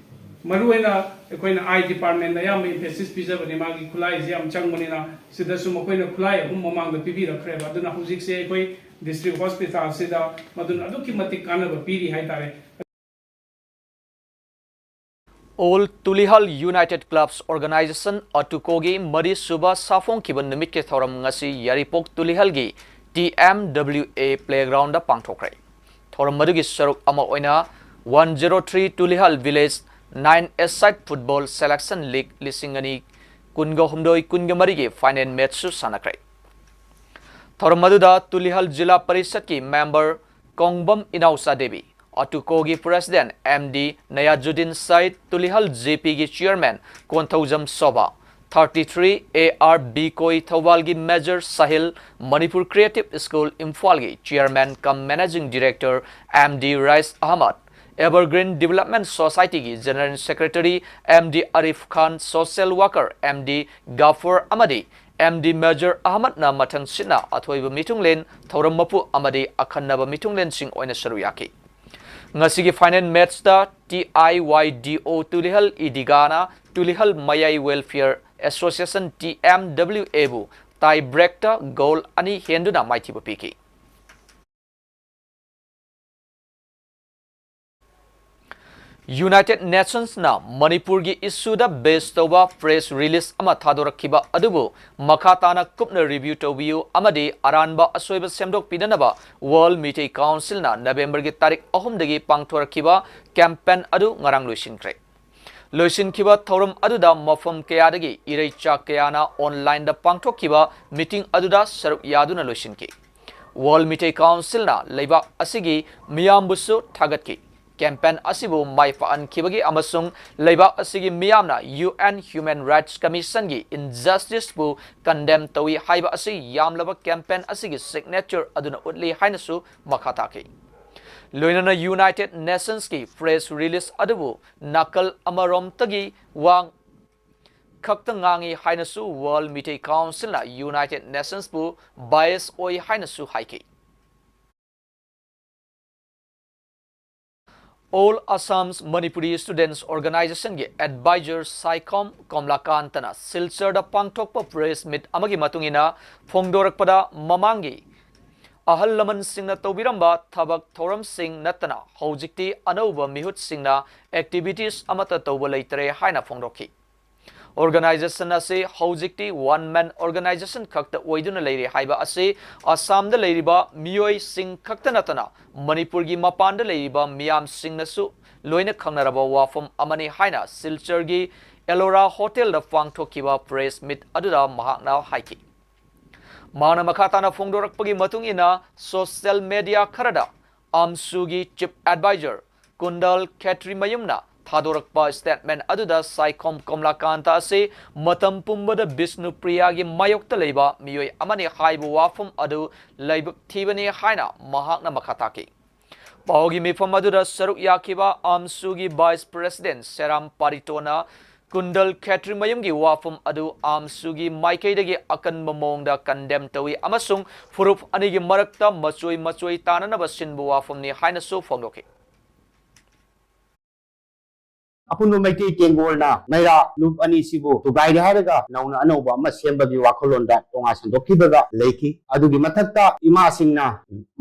ꯃꯔꯨꯑꯣꯏꯅ ꯑꯩꯈꯣꯏꯅ Eye Departmentꯅ ꯑꯌꯥꯝꯕ emphasis ꯄꯤꯖꯕꯅꯤ, ꯃꯥꯒꯤ ꯈꯨꯠꯂꯥꯏꯁꯦ ꯌꯥꯝ ꯆꯪꯕꯅꯤꯅ꯫ ꯁꯤꯗꯁꯨ ꯃꯈꯣꯏꯅ ꯈꯨꯠꯂꯥꯏ ꯑꯍꯨꯝ ꯃꯃꯥꯡꯗ ꯄꯤꯕꯤꯔꯛꯈ꯭ꯔꯦꯕ꯫ ꯑꯗꯨꯅ ꯍꯧꯖꯤꯛꯁꯦ ꯑꯩꯈꯣꯏ district hospitalꯁꯤꯗ ꯃꯗꯨꯅ ꯑꯗꯨꯛꯀꯤ ꯃꯇꯤꯛ ꯀꯥꯟꯅꯕ ꯄꯤꯔꯤ ꯍꯥꯏꯇꯥꯔꯦ꯫ All Tulihal United Clubs Organization, ATUCOꯒꯤ ꯃꯔꯤꯁꯨꯕ ꯁꯥꯐꯣꯡꯈꯤꯕ ꯅꯨꯃꯤꯠꯀꯤ ꯊꯧꯔꯝ ꯉꯁꯤ ꯌꯥꯏꯔꯤꯄꯣꯛ ꯇꯨꯂꯤꯍꯜꯒꯤ T M W A playgroundꯗ ꯄꯥꯡꯊꯣꯛꯈ꯭ꯔꯦ꯫ ꯊꯧꯔꯝ ꯑꯗꯨꯒꯤ ꯁꯔꯨꯛ ꯑꯃ ꯑꯣꯏꯅ one zero three Tulihal Village nine A-side Football Selection League ꯂꯤꯁꯤꯡ ꯑꯅꯤ ꯀꯨꯟꯒ ꯍꯨꯝꯗꯣꯏ ꯀꯨꯟꯒ ꯃꯔꯤꯒꯤ final matchꯁꯨ ꯁꯥꯟꯅꯈ꯭ꯔꯦ꯫ ꯊꯧꯔꯝ ꯑꯗꯨꯗ ꯇꯨꯂꯤꯍꯜ ꯖꯤꯂꯥ ꯄꯔꯤꯁꯠꯀꯤ member ꯀꯣꯡꯕꯝ Inaocha Devi, ATUCOꯒꯤ President M D ꯅꯌꯥꯖꯨꯗꯤꯟ side, Tulihal G Pꯒꯤ Chairman Konthoujam Sobha, thirty three A R B ꯀꯣꯏ ꯊꯧꯕꯥꯜꯒꯤ Major Sahil, Manipur Creative School ꯏꯝꯐꯥꯜꯒꯤ Chairman cum Managing Director M D Rais Ahmad, Evergreen Development Society ꯒꯤ General Secretary M D Arif Khan, Social Worker M D Ghafoor ꯑꯃꯗꯤ M D Major Ahmad ꯅ ꯃꯊꯪꯁꯤꯠꯅ ꯑꯊꯣꯏꯕ ꯃꯤꯊꯨꯡꯂꯦꯟ, ꯊꯧꯔꯝ ꯃꯄꯨ ꯑꯃꯗꯤ ꯑꯈꯟꯅꯕ ꯃꯤꯊꯨꯡꯂꯦꯟꯁꯤꯡ ꯑꯣꯏꯅ ꯁꯔꯨꯛ ꯌꯥꯈꯤ꯫ ꯉꯁꯤꯒꯤ final match ꯇ T I Y D O Tulihal ꯏꯗꯤꯒꯥꯅ Tulihal ꯃꯌꯥꯏ Welfare Association, T M W A ꯕꯨ tie break ꯇ goal ꯑꯅꯤ ꯍꯦꯟꯗꯨꯅ ꯃꯥꯏꯊꯤꯕ ꯄꯤꯈꯤ꯫ United Nations ꯅ ꯃꯅꯤꯄꯨꯔꯒꯤ issue ꯗ base ꯇꯧꯕ press release ꯑꯃ ꯊꯥꯗꯣꯔꯛꯈꯤꯕ ꯑꯗꯨꯕꯨ ꯃꯈꯥ ꯇꯥꯅ ꯀꯨꯞꯅ review ꯇꯧꯕꯤꯌꯨ ꯑꯃꯗꯤ ꯑꯔꯥꯟꯕ ꯑꯁꯣꯏꯕ ꯁꯦꯝꯗꯣꯛꯄꯤꯅꯅꯕ World ꯃꯤꯇꯩ Council ꯅ November ꯒꯤ ꯇꯥꯔꯤꯛ ꯑꯍꯨꯝꯗꯒꯤ ꯄꯥꯡꯊꯣꯔꯛꯈꯤꯕ campaign ꯑꯗꯨ ꯉꯔꯥꯡ ꯂꯣꯏꯁꯤꯟꯈ꯭ꯔꯦ꯫ ꯂꯣꯏꯁꯤꯟꯈꯤꯕ ꯊꯧꯔꯝ ꯑꯗꯨꯗ ꯃꯐꯝ ꯀꯌꯥꯗꯒꯤ ꯏꯔꯩꯆꯥ ꯀꯌꯥꯅ online ꯗ ꯄꯥꯡꯊꯣꯛꯈꯤꯕ meeting ꯑꯗꯨꯗ ꯁꯔꯨꯛ ꯌꯥꯗꯨꯅ ꯂꯣꯏꯁꯤꯟꯈꯤ꯫ World ꯃꯤꯇꯩ Council ꯅ ꯂꯩꯕꯥꯛ ꯑꯁꯤꯒꯤ ꯃꯤꯌꯥꯝꯕꯨꯁꯨ ꯊꯥꯒꯠꯈꯤ꯫ Campaign ꯑꯁꯤꯕꯨ ꯃꯥꯏ ꯄꯥꯛꯍꯟꯈꯤꯕꯒꯤ ꯑꯃꯁꯨꯡ ꯂꯩꯕꯥꯛ ꯑꯁꯤꯒꯤ ꯃꯤꯌꯥꯝꯅ U N Human Rights Commission ꯒꯤ injustice ꯕꯨ condemn ꯇꯧꯏ ꯍꯥꯏꯕ ꯑꯁꯤ ꯌꯥꯝꯂꯕ campaign ꯑꯁꯤꯒꯤ signature ꯑꯗꯨꯅ ꯎꯠꯂꯤ ꯍꯥꯏꯅꯁꯨ ꯃꯈꯥ ꯇꯥꯈꯤ꯫ ꯂꯣꯏꯅꯅ United Nations ꯀꯤ press release ꯑꯗꯨꯕꯨ ꯅꯥꯀꯜ ꯑꯃꯔꯣꯝꯇꯒꯤ ꯋꯥ ꯈꯛꯇ ꯉꯥꯡꯏ ꯍꯥꯏꯅꯁꯨ World ꯃꯤꯇꯩ Council ꯅ United Nations ꯕꯨ bias ꯑꯣꯏ ꯍꯥꯏꯅꯁꯨ ꯍꯥꯏꯈꯤ꯫ All Assam's Manipuri Students Organization ꯒꯤ advisor ꯁꯥꯏꯈꯣꯝ ꯀꯣꯝꯂꯥꯀꯥꯟꯇꯅ ꯁꯤꯜꯆꯔꯗ ꯄꯥꯡꯊꯣꯛꯄ press meet ꯑꯃꯒꯤ ꯃꯇꯨꯡ ꯏꯟꯅ ꯐꯣꯡꯗꯣꯔꯛꯄꯗ, ꯃꯃꯥꯡꯒꯤ ꯑꯍꯜ ꯂꯃꯟꯁꯤꯡꯅ ꯇꯧꯕꯤꯔꯝꯕ ꯊꯕꯛ ꯊꯧꯔꯝꯁꯤꯡ ꯅꯠꯇꯅ ꯍꯧꯖꯤꯛꯇꯤ ꯑꯅꯧꯕ ꯃꯤꯍꯨꯠꯁꯤꯡꯅ activities ꯑꯃꯠꯇ ꯇꯧꯕ ꯂꯩꯇꯔꯦ ꯍꯥꯏꯅ ꯐꯣꯡꯗꯣꯛꯈꯤ꯫ Organization ꯑꯁꯤ ꯍꯧꯖꯤꯛꯇꯤ one man organization ꯈꯛꯇ ꯑꯣꯏꯗꯨꯅ ꯂꯩꯔꯦ ꯍꯥꯏꯕ ꯑꯁꯤ ꯑꯁꯥꯝꯗ ꯂꯩꯔꯤꯕ ꯃꯤꯑꯣꯏꯁꯤꯡ ꯈꯛꯇ ꯅꯠꯇꯅ ꯃꯅꯤꯄꯨꯔꯒꯤ ꯃꯄꯥꯟꯗ ꯂꯩꯔꯤꯕ ꯃꯤꯌꯥꯝꯁꯤꯡꯅꯁꯨ ꯂꯣꯏꯅ ꯈꯪꯅꯔꯕ ꯋꯥꯐꯝ ꯑꯃꯅꯤ ꯍꯥꯏꯅ ꯁꯤꯜꯆꯔꯒꯤ Ellora Hotel ꯗ ꯄꯥꯡꯊꯣꯛꯈꯤꯕ press meet ꯑꯗꯨꯗ ꯃꯍꯥꯛꯅ ꯍꯥꯏꯈꯤ꯫ ꯃꯍꯥꯛꯅ ꯃꯈꯥ ꯇꯥꯅ ꯐꯣꯡꯗꯣꯔꯛꯄꯒꯤ ꯃꯇꯨꯡ ꯏꯟꯅ, social media ꯈꯔꯗ AMSU ꯒꯤ chief advisor ꯀꯨꯟꯗꯜ ꯈꯦꯇ꯭ꯔꯤꯃꯌꯨꯝꯅ ꯊꯥꯗꯣꯔꯛꯄ statement ꯑꯗꯨꯗ ꯁꯥꯏꯈꯣꯝ ꯀꯣꯝꯂꯥꯀꯥꯟꯇ ꯑꯁꯤ ꯃꯇꯝ ꯄꯨꯝꯕꯗ ꯕꯤꯁꯅꯨꯄ꯭ꯔꯤꯌꯥꯒꯤ ꯃꯥꯌꯣꯛꯇ ꯂꯩꯕ ꯃꯤꯑꯣꯏ ꯑꯃꯅꯤ ꯍꯥꯏꯕ ꯋꯥꯐꯝ ꯑꯗꯨ ꯂꯥꯏꯕꯛ ꯊꯤꯕꯅꯤ ꯍꯥꯏꯅ ꯃꯍꯥꯛꯅ ꯃꯈꯥ ꯇꯥꯈꯤ꯫ ꯄꯥꯎꯒꯤ ꯃꯤꯐꯝ ꯑꯗꯨꯗ ꯁꯔꯨꯛ ꯌꯥꯈꯤꯕ ꯑꯥꯝꯁꯨꯒꯤ Vice President ꯁꯦꯔꯥꯝ ꯄꯥꯔꯤꯇꯣꯅ ꯀꯨꯟꯗꯜ ꯈꯦꯇ꯭ꯔꯤꯃꯌꯨꯝꯒꯤ ꯋꯥꯐꯝ ꯑꯗꯨ ꯑꯥꯝꯁꯨꯒꯤ ꯃꯥꯏꯀꯩꯗꯒꯤ ꯑꯀꯟꯕ ꯃꯑꯣꯡꯗ condemn ꯇꯧꯏ ꯑꯃꯁꯨꯡ ꯐꯨꯔꯨꯞ ꯑꯅꯤꯒꯤ ꯃꯔꯛꯇ ꯃꯆꯣꯏ ꯃꯆꯣꯏ ꯇꯥꯅꯅꯕ ꯁꯤꯟꯕ ꯋꯥꯐꯝꯅꯤ ꯍꯥꯏꯅꯁꯨ ꯐꯣꯡꯗꯣꯛꯈꯤ꯫ ꯑꯄꯨꯟꯕ ꯃꯩꯇꯩ ꯇꯦꯡꯒꯣꯜꯅ ꯃꯩꯔꯥ ꯂꯨꯞ ꯑꯅꯤꯁꯤꯕꯨ ꯊꯨꯒꯥꯏꯔꯦ ꯍꯥꯏꯔꯒ ꯅꯧꯅ ꯑꯅꯧꯕ ꯑꯃ ꯁꯦꯝꯕꯒꯤ ꯋꯥꯈꯜꯂꯣꯟꯗ ꯇꯣꯉꯥꯟ ꯁꯟꯗꯣꯛꯈꯤꯕꯒ ꯂꯩꯈꯤ꯫ ꯑꯗꯨꯒꯤ ꯃꯊꯛꯇ ꯏꯃꯥꯁꯤꯡꯅ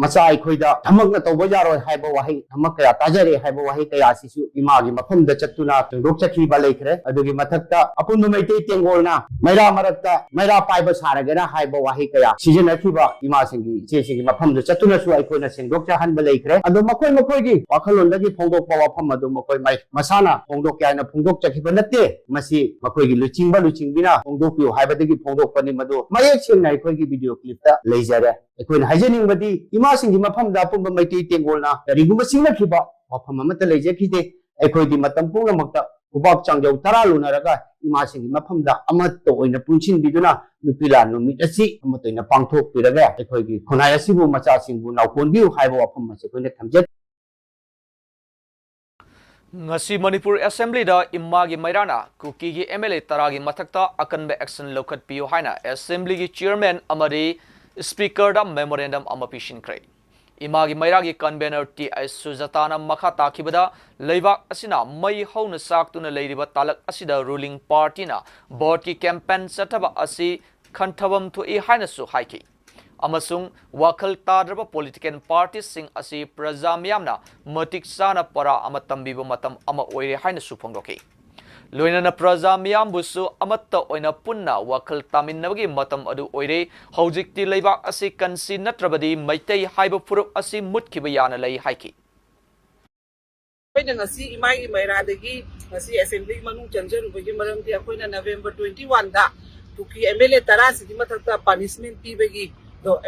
ꯃꯆꯥ ꯑꯩꯈꯣꯏꯗ ꯊꯕꯛꯅ ꯇꯧꯕ ꯌꯥꯔꯣꯏ ꯍꯥꯏꯕ ꯋꯥꯍꯩ, ꯊꯕꯛ ꯀꯌꯥ ꯇꯥꯖꯔꯦ ꯍꯥꯏꯕ ꯋꯥꯍꯩ ꯀꯌꯥꯁꯤꯁꯨ ꯏꯃꯥꯒꯤ ꯃꯐꯝꯗ ꯆꯠꯇꯨꯅ ꯐꯣꯡꯗꯣꯛꯆꯈꯤꯕ ꯂꯩꯈ꯭ꯔꯦ꯫ ꯑꯗꯨꯒꯤ ꯃꯊꯛꯇ ꯑꯄꯨꯟꯕ ꯃꯩꯇꯩ ꯇꯦꯡꯒꯣꯜꯅ ꯃꯩꯔꯥ ꯃꯔꯛꯇ ꯃꯩꯔꯥ ꯄꯥꯏꯕ ꯁꯥꯔꯒꯦꯔꯥ ꯍꯥꯏꯕ ꯋꯥꯍꯩ ꯀꯌꯥ ꯁꯤꯖꯤꯟꯅꯈꯤꯕ ꯏꯃꯥꯁꯤꯡꯒꯤ, ꯏꯆꯦꯁꯤꯡꯒꯤ ꯃꯐꯝꯗ ꯆꯠꯇꯨꯅꯁꯨ ꯑꯩꯈꯣꯏꯅ ꯁꯦꯡꯗꯣꯛꯆꯍꯟꯕ ꯂꯩꯈ꯭ꯔꯦ꯫ ꯑꯗꯣ ꯃꯈꯣꯏ ꯃꯈꯣꯏꯒꯤ ꯋꯥꯈꯜꯂꯣꯟꯗꯒꯤ ꯐꯣꯡꯗꯣꯛꯄ ꯋꯥꯐꯝ ꯑꯗꯨ ꯃꯈꯣꯏ ꯃꯩ ꯃꯁꯥꯅ ꯐꯣꯡꯗꯣꯛꯀꯦ ꯍꯥꯏꯅ ꯐꯣꯡꯗꯣꯛꯆꯈꯤꯕ ꯅꯠꯇꯦ꯫ ꯃꯁꯤ ꯃꯈꯣꯏꯒꯤ ꯂꯨꯆꯤꯡꯕ ꯂꯨꯆꯤꯡꯕꯤꯅ ꯐꯣꯡꯗꯣꯛꯄꯤꯌꯨ ꯍꯥꯏꯕꯗꯒꯤ ꯐꯣꯡꯗꯣꯛꯄꯅꯤ꯫ ꯃꯗꯨ ꯃꯌꯦꯛ ꯁꯦꯡꯅ ꯑꯩꯈꯣꯏꯒꯤ video clip ꯇ ꯂꯩꯖꯔꯦ꯫ ꯑꯩꯈꯣꯏꯅ ꯍꯥꯏꯖꯅꯤꯡꯕꯗꯤ ꯏꯃꯥꯁꯤꯡꯒꯤ ꯃꯐꯝꯗ ꯑꯄꯨꯟꯕ ꯃꯩꯇꯩ ꯇꯦꯡꯒꯣꯜꯅ ꯀꯔꯤꯒꯨꯝꯕ ꯁꯤꯡꯅꯈꯤꯕ ꯋꯥꯐꯝ ꯑꯃꯠꯇ ꯂꯩꯖꯈꯤꯗꯦ꯫ ꯑꯩꯈꯣꯏꯗꯤ ꯃꯇꯝ ꯄꯨꯝꯅꯃꯛꯇ ꯈꯨꯕꯥꯛ ꯆꯥꯡꯖꯧ ꯇꯔꯥ ꯂꯨꯅꯔꯒ ꯏꯃꯥꯁꯤꯡꯒꯤ ꯃꯐꯝꯗ ꯑꯃꯠꯇ ꯑꯣꯏꯅ ꯄꯨꯟꯁꯤꯟꯕꯤꯗꯨꯅ ꯅꯨꯄꯤ ꯂꯥꯟ ꯅꯨꯃꯤꯠ ꯑꯁꯤ ꯑꯃꯠꯇ ꯑꯣꯏꯅ ꯄꯥꯡꯊꯣꯛꯄꯤꯔꯒ ꯑꯩꯈꯣꯏꯒꯤ ꯈꯨꯟꯅꯥꯏ ꯑꯁꯤꯕꯨ, ꯃꯆꯥꯁꯤꯡꯕꯨ ꯅꯥꯎꯀꯣꯟꯕꯤꯌꯨ ꯍꯥꯏꯕ ꯋꯥꯐꯝ ꯑꯁꯤ ꯑꯩꯈꯣꯏꯅ ꯊꯝꯖꯒꯦ꯫ ꯉꯁꯤ ꯃꯅꯤꯄꯨꯔ Assembly ꯗ ꯏꯃꯥꯒꯤ ꯃꯩꯔꯥꯅ ꯀꯨꯀꯤꯒꯤ M L A ꯇꯔꯥꯒꯤ ꯃꯊꯛꯇ ꯑꯀꯟꯕ action ꯂꯧꯈꯠꯄꯤꯌꯨ ꯍꯥꯏꯅ Assembly ꯒꯤ Chairman ꯑꯃꯗꯤ Speaker ꯗ memorandum ꯑꯃ ꯄꯤꯁꯤꯟꯈ꯭ꯔꯦ꯫ ꯏꯃꯥꯒꯤ ꯃꯩꯔꯥꯒꯤ convenor ꯇꯤ ꯑꯩꯆ ꯁꯨꯖꯥꯇꯥꯅ ꯃꯈꯥ ꯇꯥꯈꯤꯕꯗ, ꯂꯩꯕꯥꯛ ꯑꯁꯤꯅ ꯃꯩ ꯍꯧꯅ ꯆꯥꯛꯇꯨꯅ ꯂꯩꯔꯤꯕ ꯇꯥꯂꯛ ꯑꯁꯤꯗ ruling party ꯅ vote ꯀꯤ campaign ꯆꯠꯊꯕ ꯑꯁꯤ ꯈꯟꯊꯐꯝ ꯊꯣꯛꯏ ꯍꯥꯏꯅꯁꯨ ꯍꯥꯏꯈꯤ꯫ ꯑꯃꯁꯨꯡ ꯋꯥꯈꯜ ꯇꯥꯗ꯭ꯔꯕ political party ꯁꯤꯡ ꯑꯁꯤ ꯄ꯭ꯔꯖꯥ ꯃꯤꯌꯥꯝꯅ ꯃꯇꯤꯛ ꯆꯥꯅ ꯄꯔꯥ ꯑꯃ ꯇꯝꯕꯤꯕ ꯃꯇꯝ ꯑꯃ ꯑꯣꯏꯔꯦ ꯍꯥꯏꯅꯁꯨ ꯐꯣꯡꯗꯣꯛꯈꯤ꯫ ꯂꯣꯏꯅꯅ ꯄ꯭ꯔꯖꯥ ꯃꯤꯌꯥꯝꯕꯨꯁꯨ ꯑꯃꯠꯇ ꯑꯣꯏꯅ ꯄꯨꯟꯅ ꯋꯥꯈꯜ ꯇꯥꯃꯤꯟꯅꯕꯒꯤ ꯃꯇꯝ ꯑꯗꯨ ꯑꯣꯏꯔꯦ꯫ ꯍꯧꯖꯤꯛꯇꯤ ꯂꯩꯕꯥꯛ ꯑꯁꯤ ꯀꯟꯁꯤ ꯅꯠꯇ꯭ꯔꯕꯗꯤ ꯃꯩꯇꯩ ꯍꯥꯏꯕ ꯐꯨꯔꯨꯞ ꯑꯁꯤ ꯃꯨꯠꯈꯤꯕ ꯌꯥꯅ ꯂꯩ ꯍꯥꯏꯈꯤ꯫ ꯑꯩꯈꯣꯏꯅ ꯉꯁꯤ ꯏꯃꯥꯒꯤ ꯃꯩꯔꯥꯗꯒꯤ ꯉꯁꯤ Assembly ꯃꯅꯨꯡ ꯆꯪꯖꯔꯨꯕꯒꯤ ꯃꯔꯝꯗꯤ ꯑꯩꯈꯣꯏꯅ November twenty one the Kuki M L A ꯇꯔꯥꯁꯤꯒꯤ ꯃꯊꯛꯇ punishment ꯄꯤꯕꯒꯤ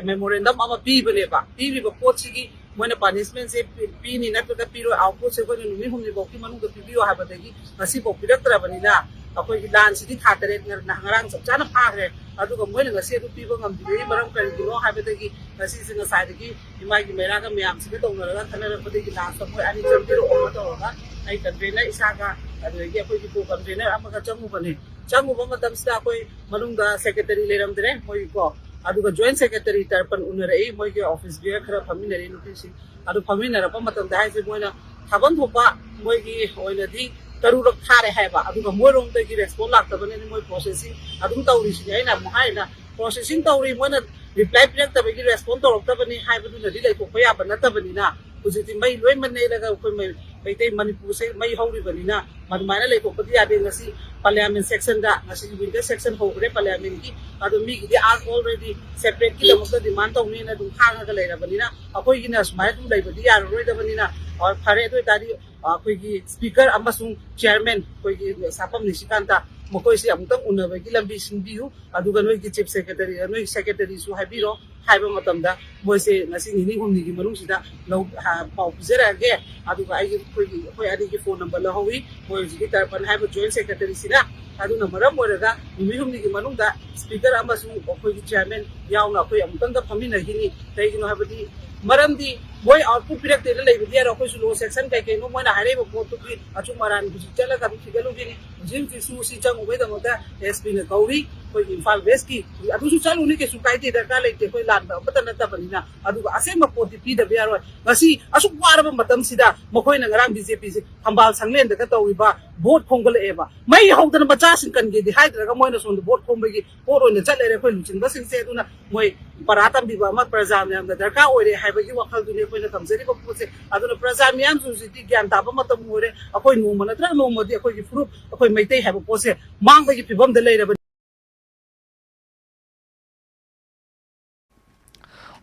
memorandum ꯑꯃ ꯄꯤꯕꯅꯦꯕ꯫ ꯄꯤꯔꯤꯕ ꯄꯣꯠꯁꯤꯒꯤ ꯃꯣꯏꯅ punishment ꯁꯦ ꯄꯤ-, ꯄꯤꯅꯤ ꯅꯠꯇ꯭ꯔꯒ ꯄꯤꯔꯣꯏ, output ꯁꯦ ꯑꯩꯈꯣꯏꯅ ꯅꯨꯃꯤꯠ ꯍꯨꯝꯅꯤ ꯐꯥꯎꯒꯤ ꯃꯅꯨꯡꯗ ꯄꯤꯕꯤꯌꯨ ꯍꯥꯏꯕꯗꯒꯤ ꯉꯁꯤꯐꯥꯎ ꯄꯤꯔꯛꯇ꯭ꯔꯕꯅꯤꯅ, ꯑꯩꯈꯣꯏꯒꯤ ꯂꯥꯟꯁꯤꯗꯤ ꯊꯥ ꯇꯔꯦꯠ ꯉ-, ꯉꯔꯥꯡ ꯆꯞ ꯆꯥꯅ ꯐꯥꯈ꯭ꯔꯦ꯫ ꯑꯗꯨꯒ ꯃꯣꯏꯅ ꯉꯁꯤ ꯑꯗꯨ ꯄꯤꯕ ꯉꯝꯗ꯭ꯔꯤꯕꯒꯤ ꯃꯔꯝ ꯀꯔꯤꯒꯤꯅꯣ ꯍꯥꯏꯕꯗꯒꯤ ꯉꯁꯤꯁꯦ ꯉꯁꯥꯏꯗꯒꯤ ꯏꯃꯥꯒꯤ ꯃꯩꯔꯥꯒ ꯃꯌꯥꯝꯁꯤꯒ ꯇꯧꯅꯔꯒ ꯈꯟꯅꯔꯛꯄꯗꯒꯤ ꯂꯥꯁꯇ ꯃꯣꯏ ꯑꯅꯤ ꯆꯪꯕꯤꯔꯛꯑꯣꯅ ꯇꯧꯔꯒ ꯑꯩ ꯀꯟꯚꯦꯅꯔ ꯏꯁꯥꯒ ꯑꯗꯨꯗꯒꯤ ꯑꯩꯈꯣꯏꯒꯤ ꯀꯣ ꯀꯟꯚꯦꯅꯔ ꯑꯃꯒ ꯆꯪꯉꯨꯕꯅꯦ꯫ ꯆꯪꯉꯨꯕ ꯃꯇꯝꯁꯤꯗ ꯑꯩꯈꯣꯏ ꯃꯅꯨꯡꯗ ꯁꯦꯀ꯭ꯔꯦꯇꯔꯤ ꯂꯩꯔꯝꯗ꯭ꯔꯦ ꯃꯣꯏꯒꯤꯀꯣ, ꯑꯗꯨꯒ ꯖꯣꯏꯟ ꯁꯦꯀ꯭ꯔꯦꯇꯔꯤ ꯇꯔꯄꯟ ꯎꯅꯔꯛꯏ, ꯃꯣꯏꯒꯤ ꯑꯣꯐꯤꯁ ꯕꯤꯌꯔ ꯈꯔ ꯐꯝꯃꯤꯟꯅꯔꯤ ꯅꯨꯄꯤꯁꯤꯡ꯫ ꯑꯗꯨ ꯐꯝꯃꯤꯟꯅꯔꯛꯄ ꯃꯇꯝꯗ ꯍꯥꯏꯁꯦ ꯃꯣꯏꯅ ꯊꯥꯐꯝ ꯊꯣꯛꯄ ꯃꯣꯏꯒꯤ ꯑꯣꯏꯅꯗꯤ ꯇꯔꯨꯛꯔꯛ ꯊꯥꯔꯦ ꯍꯥꯏꯕ, ꯑꯗꯨꯒ ꯃꯣꯏꯔꯣꯝꯗꯒꯤ ꯔꯦꯁꯄꯣꯟ ꯂꯥꯛꯇꯕꯅꯤꯅ ꯃꯣꯏ ꯄ꯭ꯔꯣꯁꯦꯁꯤꯡ ꯑꯗꯨꯝ ꯇꯧꯔꯤꯁꯤꯅꯦ꯫ ꯑꯩꯅ ꯑꯃꯨꯛ ꯍꯥꯏꯔꯤꯅ ꯄ꯭ꯔꯣꯁꯦꯁꯤꯡ ꯇꯧꯔꯤ, ꯃꯣꯏꯅ ꯔꯤꯄ꯭ꯂꯥꯏ ꯄꯤꯔꯛꯇꯕꯒꯤ ꯔꯦꯁꯄꯣꯟ ꯇꯧꯔꯛꯇꯕꯅꯤ ꯍꯥꯏꯕꯗꯨꯅꯗꯤ ꯂꯩꯊꯣꯛꯄ ꯌꯥꯕ ꯅꯠꯇꯕꯅꯤꯅ ꯍꯧꯖꯤꯛꯇꯤ ꯃꯩ ꯂꯣꯏꯃꯛ ꯅꯦꯛꯂꯒ ꯑꯩꯈꯣꯏ ꯃꯩ-, ꯃꯩꯇꯩ ꯃꯅꯤꯄꯨꯔꯁꯦ ꯃꯩ ꯍꯧꯔꯤꯕꯅꯤꯅ ꯑꯗꯨꯃꯥꯏꯅ ꯂꯩꯊꯣꯛꯄꯗꯤ ꯌꯥꯗꯦ꯫ ꯉꯁꯤ ꯄꯥꯔꯂꯤꯌꯥꯃꯦꯟ ꯁꯦꯁꯟꯗ, ꯉꯁꯤ ꯋꯤꯟꯇꯔ ꯁꯦꯁꯟ ꯍꯧꯈ꯭ꯔꯦ ꯄꯥꯔꯂꯤꯌꯥꯃꯦꯟꯒꯤ, ꯑꯗꯣ ꯃꯤꯒꯤꯗꯤ ꯑꯥꯔ ꯑꯣꯜꯔꯦꯗꯤ ꯁꯦꯄꯔꯦꯠꯀꯤꯗꯃꯛꯇ ꯗꯤꯃꯥꯟ ꯇꯧꯅꯤꯅ ꯑꯗꯨꯝ ꯈꯥꯡꯉꯒ ꯂꯩꯔꯕꯅꯤꯅ ꯑꯩꯈꯣꯏꯒꯤꯅ ꯁꯨꯃꯥꯏꯅ ꯑꯗꯨꯝ ꯂꯩꯕꯗꯤ ꯌꯥꯔꯔꯣꯏꯗꯕꯅꯤꯅ, ꯑ, ꯐꯔꯦ꯫ ꯑꯗꯨ ꯑꯣꯏꯇꯥꯔꯗꯤ, ꯑ, ꯑꯩꯈꯣꯏꯒꯤ ꯁ꯭ꯄꯤꯀꯔ ꯑꯃꯁꯨꯡ ꯆꯤꯌꯔꯃꯦꯟ ꯑꯩꯈꯣꯏꯒꯤ ꯁꯥꯐꯝ ꯅꯤꯁꯤꯀꯥꯟꯇ ꯃꯈꯣꯏꯁꯦ ꯑꯃꯨꯛꯇꯪ ꯎꯅꯕꯒꯤ ꯂꯝꯕꯤ ꯁꯤꯟꯕꯤꯌꯨ, ꯑꯗꯨꯒ ꯅꯣꯏꯒꯤ ꯆꯤꯐ ꯁꯦꯀ꯭ꯔꯦꯇꯔꯤ, ꯅꯣꯏꯒꯤ ꯁꯦꯀ꯭ꯔꯦꯇꯔꯤꯁꯨ ꯍꯥꯏꯕꯤꯔꯣ ꯍꯥꯏꯕ ꯃꯇꯝꯗ ꯃꯣꯏꯁꯦ ꯉꯁꯤ ꯅꯤꯅꯤ ꯍꯨꯝꯅꯤꯒꯤ ꯃꯅꯨꯡꯁꯤꯗ ꯂꯧ-, ꯍꯥ-, ꯄꯥꯎ ꯄꯤꯖꯔꯛꯑꯒꯦ꯫ ꯑꯗꯨꯒ ꯑꯩꯒꯤ, ꯑꯩꯈꯣꯏꯒꯤ, ꯑꯩꯈꯣꯏ ꯑꯅꯤꯒꯤ ꯐꯣꯟ ꯅꯝꯕꯔ ꯂꯧꯍꯧꯋꯤ, ꯃꯣꯏ ꯍꯧꯖꯤꯛꯀꯤ ꯇꯔꯄꯟ ꯍꯥꯏꯕ ꯖꯣꯏꯟ ꯁꯦꯀ꯭ꯔꯦꯇꯔꯤꯁꯤꯅ꯫ ꯑꯗꯨꯅ ꯃꯔꯝ ꯑꯣꯏꯔꯒ ꯅꯨꯃꯤꯠ ꯍꯨꯝꯅꯤꯒꯤ ꯃꯅꯨꯡꯗ ꯁ꯭ꯄꯤꯀꯔ ꯑꯃꯁꯨꯡ ꯑꯩꯈꯣꯏꯒꯤ ꯆꯤꯌꯔꯃꯦꯟ ꯌꯥꯎꯅ ꯑꯩꯈꯣꯏ ꯑꯃꯨꯛꯇꯪꯗ ꯐꯝꯃꯤꯟꯅꯈꯤꯅꯤ꯫ ꯀꯩꯒꯤꯅꯣ ꯍꯥꯏꯕꯗꯤ ꯃꯔꯝꯗꯤ ꯃꯣꯏ ꯑꯥꯎꯠꯄꯨꯠ ꯄꯤꯔꯛꯇꯦꯅ ꯂꯩꯕꯗꯤ ꯌꯥꯔꯣꯏ꯫ ꯑꯩꯈꯣꯏꯁꯨ ꯂꯣ ꯁꯦꯛꯁꯟ ꯀꯩ ꯀꯩꯅꯣ ꯃꯣꯏꯅ ꯍꯥꯏꯔꯛꯏꯕ ꯄꯣꯠꯇꯨꯒꯤ ꯑꯆꯨꯝ ꯑꯔꯥꯟ ꯍꯧꯖꯤꯛ ꯆꯠꯂꯒ ꯑꯗꯨꯝ ꯊꯤꯒꯠꯂꯨꯈꯤꯅꯤ꯫ ꯍꯧꯖꯤꯛ ꯍꯧꯖꯤꯛꯁꯨ ꯁꯤ ꯆꯪꯉꯨꯕꯩꯗꯃꯛꯇ ꯑꯦꯁ ꯄꯤꯅ ꯀꯧꯔꯤ, ꯑꯩꯈꯣꯏꯒꯤ ꯏꯝꯐꯥꯜ ꯋꯦꯁꯀꯤ꯫ ꯑꯗꯨꯁꯨ ꯆꯠꯂꯨꯅꯤ, ꯀꯩꯁꯨ ꯀꯥꯏꯗꯦ, ꯗꯔꯀꯥꯔ ꯂꯩꯇꯦ, ꯑꯩꯈꯣꯏ ꯂꯥꯟꯕ ꯑꯃꯠꯇ ꯅꯠꯇꯕꯅꯤꯅ꯫ ꯑꯗꯨꯒ ꯑꯁꯦꯡꯕ ꯄꯣꯠꯇꯤ ꯄꯤꯗꯕ ꯌꯥꯔꯣꯏ꯫ ꯉꯁꯤ ꯑꯁꯨꯛ ꯋꯥꯔꯕ ꯃꯇꯝꯁꯤꯗ ꯃꯈꯣꯏꯅ ꯉꯔꯥꯡ ꯕꯤ ꯖꯦ ꯄꯤꯁꯦ ꯊꯝꯕꯥꯜ ꯁꯪꯂꯦꯟꯗꯒ ꯇꯧꯔꯤꯕ ꯚꯣꯠ ꯈꯣꯝꯒꯠꯂꯛꯑꯦꯕ꯫ ꯃꯩ ꯍꯧꯗꯅ ꯃꯆꯥꯁꯤꯡ ꯀꯟꯒꯦꯗꯤ ꯍꯥꯏꯗ꯭ꯔꯒ ꯃꯣꯏꯅ ꯁꯣꯝꯗ ꯚꯣꯠ ꯈꯣꯝꯕꯒꯤ ꯄꯣꯠ ꯑꯣꯏꯅ ꯆꯠ ꯂꯩꯔꯦ ꯑꯩꯈꯣꯏ ꯂꯨꯆꯤꯡꯕꯁꯤꯡꯁꯦ꯫ ꯑꯗꯨꯅ ꯃꯣꯏ ꯄꯔꯥ ꯇꯝꯕꯤꯕ ꯑꯃ ꯄ꯭ꯔꯖꯥ ꯃꯌꯥꯝꯅ ꯗꯔꯀꯥꯔ ꯑꯣꯏꯔꯦ ꯍꯥꯏꯕꯒꯤ ꯋꯥꯈꯜꯗꯨꯅꯤ ꯑꯩꯈꯣꯏꯅ ꯊꯝꯖꯔꯤꯕ ꯄꯣꯠꯁꯦ꯫ ꯑꯗꯨꯅ ꯄ꯭ꯔꯖꯥ ꯃꯤꯌꯥꯝꯁꯨ ꯍꯧꯖꯤꯛꯇꯤ ꯒ꯭ꯌꯥꯟ ꯇꯥꯕ ꯃꯇꯝ ꯑꯣꯏꯔꯦ꯫ ꯑꯩꯈꯣꯏ ꯅꯣꯡꯃ ꯅꯠꯇ꯭ꯔꯒ ꯅꯣꯡꯃꯗꯤ ꯑꯩꯈꯣꯏꯒꯤ ꯐꯨꯔꯨꯞ, ꯑꯩꯈꯣꯏ ꯃꯩꯇꯩ ꯍꯥꯏꯕ ꯄꯣꯠꯁꯦ ꯃꯥꯡꯕꯒꯤ ꯐꯤꯕꯝꯗ ꯂꯩꯔꯕꯅꯤ꯫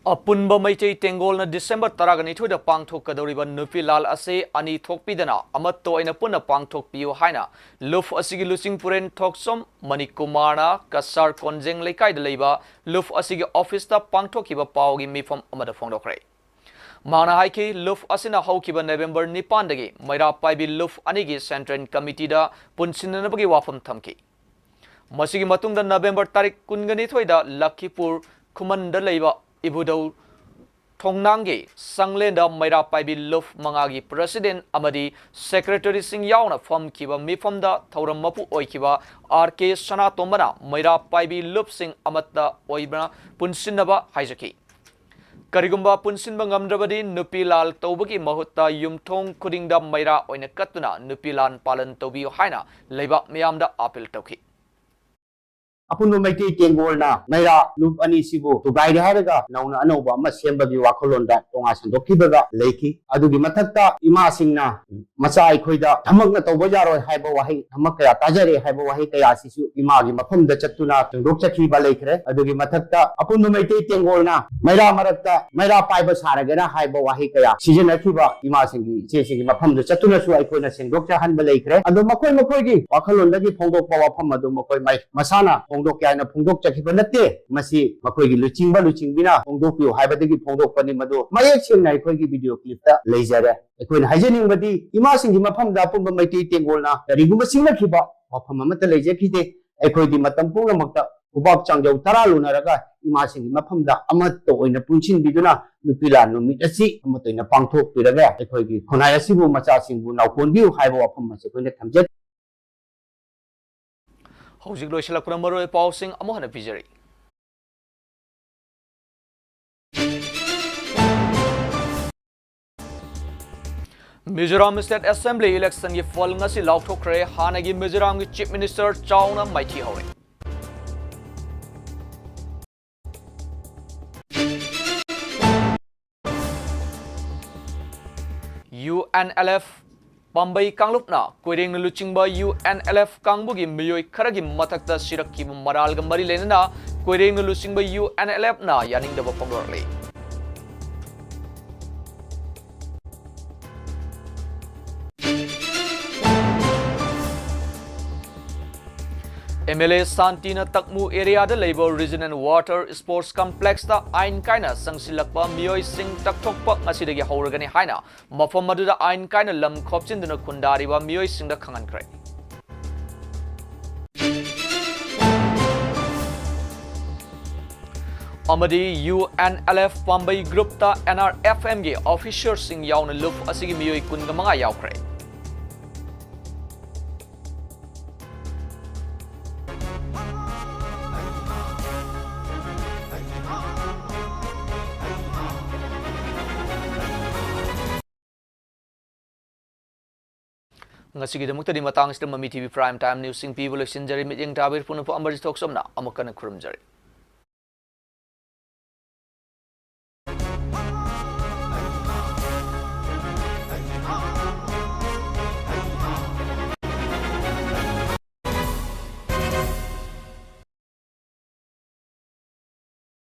ꯑꯄꯨꯟꯕ ꯃꯩꯇꯩ ꯇꯦꯡꯒꯣꯜꯅ ꯗꯤꯁꯦꯝꯕꯔ ꯇꯔꯥꯒ ꯅꯤꯊꯣꯏꯗ ꯄꯥꯡꯊꯣꯛꯀꯗꯧꯔꯤꯕ ꯅꯨꯄꯤ ꯂꯥꯜ ꯑꯁꯤ ꯑꯅꯤ ꯊꯣꯛꯄꯤꯗꯅ ꯑꯃꯠꯇ ꯑꯣꯏꯅ ꯄꯨꯟꯅ ꯄꯥꯡꯊꯣꯛꯄꯤꯌꯨ ꯍꯥꯏꯅ ꯂꯨꯞ ꯑꯁꯤꯒꯤ ꯂꯨꯆꯤꯡꯄꯨꯔꯦꯟ ꯊꯣꯛꯆꯣꯝ ꯃꯅꯤꯀꯨꯃꯥꯔꯅ ꯀꯁꯥꯔ ꯀꯣꯟꯖꯦꯡ ꯂꯩꯀꯥꯏꯗ ꯂꯩꯕ ꯂꯨꯞ ꯑꯁꯤꯒꯤ ꯑꯣꯐꯤꯁꯇ ꯄꯥꯡꯊꯣꯛꯈꯤꯕ ꯄꯥꯎꯒꯤ ꯃꯤꯐꯝ ꯑꯃꯗ ꯐꯣꯡꯗꯣꯛꯈ꯭ꯔꯦ꯫ ꯃꯍꯥꯛꯅ ꯍꯥꯏꯈꯤ, ꯂꯨꯞ ꯑꯁꯤꯅ ꯍꯧꯈꯤꯕ ꯅꯕꯦꯝꯕꯔ ꯅꯤꯄꯥꯟꯗꯒꯤ ꯃꯩꯔꯥ ꯄꯥꯏꯕꯤ ꯂꯨꯞ ꯑꯅꯤꯒꯤ ꯁꯦꯟꯇ꯭ꯔꯦꯜ ꯀꯃꯤꯇꯤꯗ ꯄꯨꯟꯁꯤꯟꯅꯅꯕꯒꯤ ꯋꯥꯐꯝ ꯊꯝꯈꯤ꯫ ꯃꯁꯤꯒꯤ ꯃꯇꯨꯡꯗ ꯅꯕꯦꯝꯕꯔ ꯇꯥꯔꯤꯛ ꯀꯨꯟꯒ ꯅꯤꯊꯣꯏꯗ ꯂꯈꯤꯄꯨꯔ ꯈꯨꯃꯟꯗ ꯂꯩꯕ ꯏꯕꯨꯙꯧ ꯊꯣꯡꯅꯥꯡꯒꯤ ꯁꯪꯂꯦꯟꯗ ꯃꯩꯔꯥ ꯄꯥꯏꯕꯤ ꯂꯨꯞ ꯃꯉꯥꯒꯤ ꯄ꯭ꯔꯦꯁꯤꯗꯦꯟꯠ ꯑꯃꯗꯤ ꯁꯦꯀ꯭ꯔꯦꯇꯔꯤꯁꯤꯡ ꯌꯥꯎꯅ ꯐꯝꯈꯤꯕ ꯃꯤꯐꯝꯗ ꯊꯧꯔꯝ ꯃꯄꯨ ꯑꯣꯏꯈꯤꯕ ꯑꯥꯔ ꯀꯦ ꯁꯅꯥꯇꯣꯝꯕꯅ ꯃꯩꯔꯥ ꯄꯥꯏꯕꯤ ꯂꯨꯞꯁꯤꯡ ꯑꯃꯠꯇ ꯑꯣꯏꯕꯅ ꯄꯨꯟꯁꯤꯟꯅꯕ ꯍꯥꯏꯖꯈꯤ꯫ ꯀꯔꯤꯒꯨꯝꯕ ꯄꯨꯟꯁꯤꯟꯕ ꯉꯝꯗ꯭ꯔꯕꯗꯤ ꯅꯨꯄꯤ ꯂꯥꯟ ꯇꯧꯕꯒꯤ ꯃꯍꯨꯠꯇ ꯌꯨꯝꯊꯣꯡ ꯈꯨꯗꯤꯡꯗ ꯃꯩꯔꯥ ꯑꯣꯏꯅ ꯀꯠꯇꯨꯅ ꯅꯨꯄꯤ ꯂꯥꯟ ꯄꯥꯂꯟ ꯇꯧꯕꯤꯌꯨ ꯍꯥꯏꯅ ꯂꯩꯕꯥꯛ ꯃꯤꯌꯥꯝꯗ ꯑꯥꯄꯤꯜ ꯇꯧꯈꯤ꯫ ꯑꯄꯨꯟꯕ ꯃꯩꯇꯩ ꯇꯦꯡꯒꯣꯜꯅ ꯃꯩꯔꯥ ꯂꯨꯞ ꯑꯅꯤꯁꯤꯕꯨ ꯊꯨꯒꯥꯏꯔꯦ ꯍꯥꯏꯔꯒ ꯅꯧꯅ ꯑꯅꯧꯕ ꯑꯃ ꯁꯦꯝꯕꯒꯤ ꯋꯥꯈꯜꯂꯣꯟꯗ ꯇꯣꯉꯥꯟ ꯁꯟꯗꯣꯛꯈꯤꯕꯒ ꯂꯩꯈꯤ꯫ ꯑꯗꯨꯒꯤ ꯃꯊꯛꯇ ꯏꯃꯥꯁꯤꯡꯅ ꯃꯆꯥ ꯑꯩꯈꯣꯏꯗ ꯊꯕꯛꯅ ꯇꯧꯕ ꯌꯥꯔꯣꯏ ꯍꯥꯏꯕ ꯋꯥꯍꯩ, ꯊꯕꯛ ꯀꯌꯥ ꯇꯥꯖꯔꯦ ꯍꯥꯏꯕ ꯋꯥꯍꯩ ꯀꯌꯥꯁꯤꯁꯨ ꯏꯃꯥꯒꯤ ꯃꯐꯝꯗ ꯆꯠꯇꯨꯅ ꯁꯦꯡꯗꯣꯛꯆꯈꯤꯕ ꯂꯩꯈ꯭ꯔꯦ꯫ ꯑꯗꯨꯒꯤ ꯃꯊꯛꯇ ꯑꯄꯨꯟꯕ ꯃꯩꯇꯩ ꯇꯦꯡꯒꯣꯜꯅ ꯃꯩꯔꯥ ꯃꯔꯛꯇ ꯃꯩꯔꯥ ꯄꯥꯏꯕ ꯁꯥꯔꯒꯦꯔꯥ ꯍꯥꯏꯕ ꯋꯥꯍꯩ ꯀꯌꯥ ꯁꯤꯖꯤꯟꯅꯈꯤꯕ ꯏꯃꯥꯁꯤꯡꯒꯤ, ꯏꯆꯦꯁꯤꯡꯒꯤ ꯃꯐꯝꯗ ꯆꯠꯇꯨꯅꯁꯨ ꯑꯩꯈꯣꯏꯅ ꯁꯦꯡꯗꯣꯛꯆꯍꯟꯕ ꯂꯩꯈ꯭ꯔꯦ꯫ ꯑꯗꯣ ꯃꯈꯣꯏ ꯃꯈꯣꯏꯒꯤ ꯋꯥꯈꯜꯂꯣꯟꯗꯒꯤ ꯐꯣꯡꯗꯣꯛꯄ ꯋꯥꯐꯝ ꯑꯗꯨ ꯃꯈꯣꯏ ꯃꯩ ꯃꯁꯥꯅ ꯐꯣꯡꯗꯣꯛꯀꯦ ꯍꯥꯏꯅ ꯐꯣꯡꯗꯣꯛꯆꯈꯤꯕ ꯅꯠꯇꯦ꯫ ꯃꯁꯤ ꯃꯈꯣꯏꯒꯤ ꯂꯨꯆꯤꯡꯕ ꯂꯨꯆꯤꯡꯕꯤꯅ ꯐꯣꯡꯗꯣꯛꯄꯤꯌꯨ ꯍꯥꯏꯕꯗꯒꯤ ꯐꯣꯡꯗꯣꯛꯄꯅꯤ꯫ ꯃꯗꯨ ꯃꯌꯦꯛ ꯁꯦꯡꯅ ꯑꯩꯈꯣꯏꯒꯤ ꯚꯤꯗꯤꯑꯣ ꯀ꯭ꯂꯤꯞꯇ ꯂꯩꯖꯔꯦ꯫ ꯑꯩꯈꯣꯏꯅ ꯍꯥꯏꯖꯅꯤꯡꯕꯗꯤ ꯏꯃꯥꯁꯤꯡꯒꯤ ꯃꯐꯝꯗ ꯑꯄꯨꯟꯕ ꯃꯩꯇꯩ ꯇꯦꯡꯒꯣꯜꯅ ꯀꯔꯤꯒꯨꯝꯕ ꯁꯤꯡꯅꯈꯤꯕ ꯋꯥꯐꯝ ꯑꯃꯠꯇ ꯂꯩꯖꯈꯤꯗꯦ꯫ ꯑꯩꯈꯣꯏꯗꯤ ꯃꯇꯝ ꯄꯨꯝꯅꯃꯛꯇ ꯈꯨꯕꯥꯛ ꯆꯥꯡꯖꯧ ꯇꯔꯥ ꯂꯨꯅꯔꯒ ꯏꯃꯥꯁꯤꯡꯒꯤ ꯃꯐꯝꯗ ꯑꯃꯠꯇ ꯑꯣꯏꯅ ꯄꯨꯟꯁꯤꯟꯕꯤꯗꯨꯅ ꯅꯨꯄꯤ ꯂꯥꯟ ꯅꯨꯃꯤꯠ ꯑꯁꯤ ꯑꯃꯠꯇ ꯑꯣꯏꯅ ꯄꯥꯡꯊꯣꯛꯄꯤꯔꯒ ꯑꯩꯈꯣꯏꯒꯤ ꯈꯨꯟꯅꯥꯏ ꯑꯁꯤꯕꯨ, ꯃꯆꯥꯁꯤꯡꯕꯨ ꯅꯥꯎꯀꯣꯟꯕꯤꯌꯨ ꯍꯥꯏꯕ ꯋꯥꯐꯝ ꯑꯁꯤ ꯑꯩꯈꯣꯏꯅ ꯊꯝꯖꯒꯦ꯫ ꯍꯧꯖꯤꯛ ꯂꯣꯏꯁꯤꯜꯂꯛꯄꯗ ꯃꯔꯨꯑꯣꯏꯕ ꯄꯥꯎꯁꯤꯡ ꯑꯃꯨꯛ ꯍꯟꯅ ꯄꯤꯖꯔꯤ꯫ ꯃꯤꯖꯣꯔꯥꯝ ꯁ꯭ꯇꯦꯠ ꯑꯦꯁꯦꯝꯕ꯭ꯂꯤ ꯏꯂꯦꯛꯁꯟꯒꯤ ꯐꯜ ꯉꯁꯤ ꯂꯥꯎꯊꯣꯛꯈ꯭ꯔꯦ꯫ ꯍꯥꯟꯅꯒꯤ ꯃꯤꯖꯣꯔꯥꯝꯒꯤ ꯆꯤꯐ ꯃꯤꯅꯤꯁꯇꯔ ꯆꯥꯎꯅ ꯃꯥꯏꯊꯤ ꯍꯧꯔꯦ꯫ ꯌꯨ ꯑꯦꯟ ꯑꯦꯜ ꯑꯦꯐ ꯄꯥꯝꯕꯩ ꯀꯥꯡꯂꯨꯞꯅ ꯀꯣꯏꯔꯦꯡꯅ ꯂꯨꯆꯤꯡꯕ ꯌꯨ ꯑꯦꯟ ꯑꯦꯜ ꯑꯦꯐ ꯀꯥꯡꯕꯨꯒꯤ ꯃꯤꯑꯣꯏ ꯈꯔꯒꯤ ꯃꯊꯛꯇ ꯁꯤꯔꯛꯈꯤꯕ ꯃꯔꯥꯜꯒ ꯃꯔꯤ ꯂꯩꯅꯅ ꯀꯣꯏꯔꯦꯡꯅ ꯂꯨꯆꯤꯡꯕ ꯌꯨ ꯑꯦꯟ ꯑꯦꯜ ꯑꯦꯐꯅ ꯌꯥꯅꯤꯡꯗꯕ ꯐꯣꯡꯗꯣꯔꯛꯂꯤ꯫ ꯑꯦꯝ ꯑꯦꯜ ꯑꯦ ꯁꯥꯟꯇꯤꯅ ꯇꯛꯃꯨ ꯑꯦꯔꯤꯌꯥꯗ ꯂꯩꯕ ꯔꯤꯖꯅꯦꯜ ꯋꯥꯇꯔ ꯁ꯭ꯄꯣꯔꯠꯁ ꯀꯝꯄ꯭ꯂꯦꯛꯁꯇ ꯑꯥꯏꯟ ꯀꯥꯏꯅ ꯆꯪꯁꯤꯜꯂꯛꯄ ꯃꯤꯑꯣꯏꯁꯤꯡ ꯇꯛꯊꯣꯛꯄ ꯉꯁꯤꯗꯒꯤ ꯍꯧꯔꯒꯅꯤ ꯍꯥꯏꯅ ꯃꯐꯝ ꯑꯗꯨꯗ ꯑꯥꯏꯟ ꯀꯥꯏꯅ ꯂꯝ ꯈꯣꯞꯆꯤꯟꯗꯨꯅ ꯈꯨꯟꯗꯥꯔꯤꯕ ꯃꯤꯑꯣꯏꯁꯤꯡꯗ ꯈꯪꯍꯟꯈ꯭ꯔꯦ꯫ ꯑꯃꯗꯤ ꯌꯨ ꯑꯦꯟ ꯑꯦꯜ ꯑꯦꯐ ꯄꯥꯝꯕꯩ ꯒ꯭ꯔꯨꯞꯇ ꯑꯦꯟ ꯑꯥꯔ ꯑꯦꯐ ꯑꯦꯝꯒꯤ ꯑꯣꯐꯤꯁꯔꯁꯤꯡ ꯌꯥꯎꯅ ꯂꯨꯞ ꯑꯁꯤꯒꯤ ꯃꯤꯑꯣꯏ ꯀꯨꯟꯒ ꯃꯉꯥ ꯌꯥꯎꯈ꯭ꯔꯦ꯫ ꯉꯁꯤꯒꯤꯗꯃꯛꯇꯗꯤ ꯃꯇꯥꯡꯁꯤꯗ ꯃꯃꯤ ꯇꯤ ꯚꯤ Prime Time Newsꯁꯤꯡ ꯄꯤꯕ ꯂꯣꯏꯁꯤꯟꯖꯔꯦ꯫ ꯃꯤꯠꯌꯦꯡ ꯇꯥꯕꯤꯔ ꯄꯨꯝꯅꯃꯛꯄꯨ ꯑꯃꯔꯖꯤꯠ ꯊꯣꯛꯆꯣꯝꯅ ꯑꯃꯨꯛ ꯍꯟꯅ ꯈꯨꯔꯨꯝꯖꯔꯤ꯫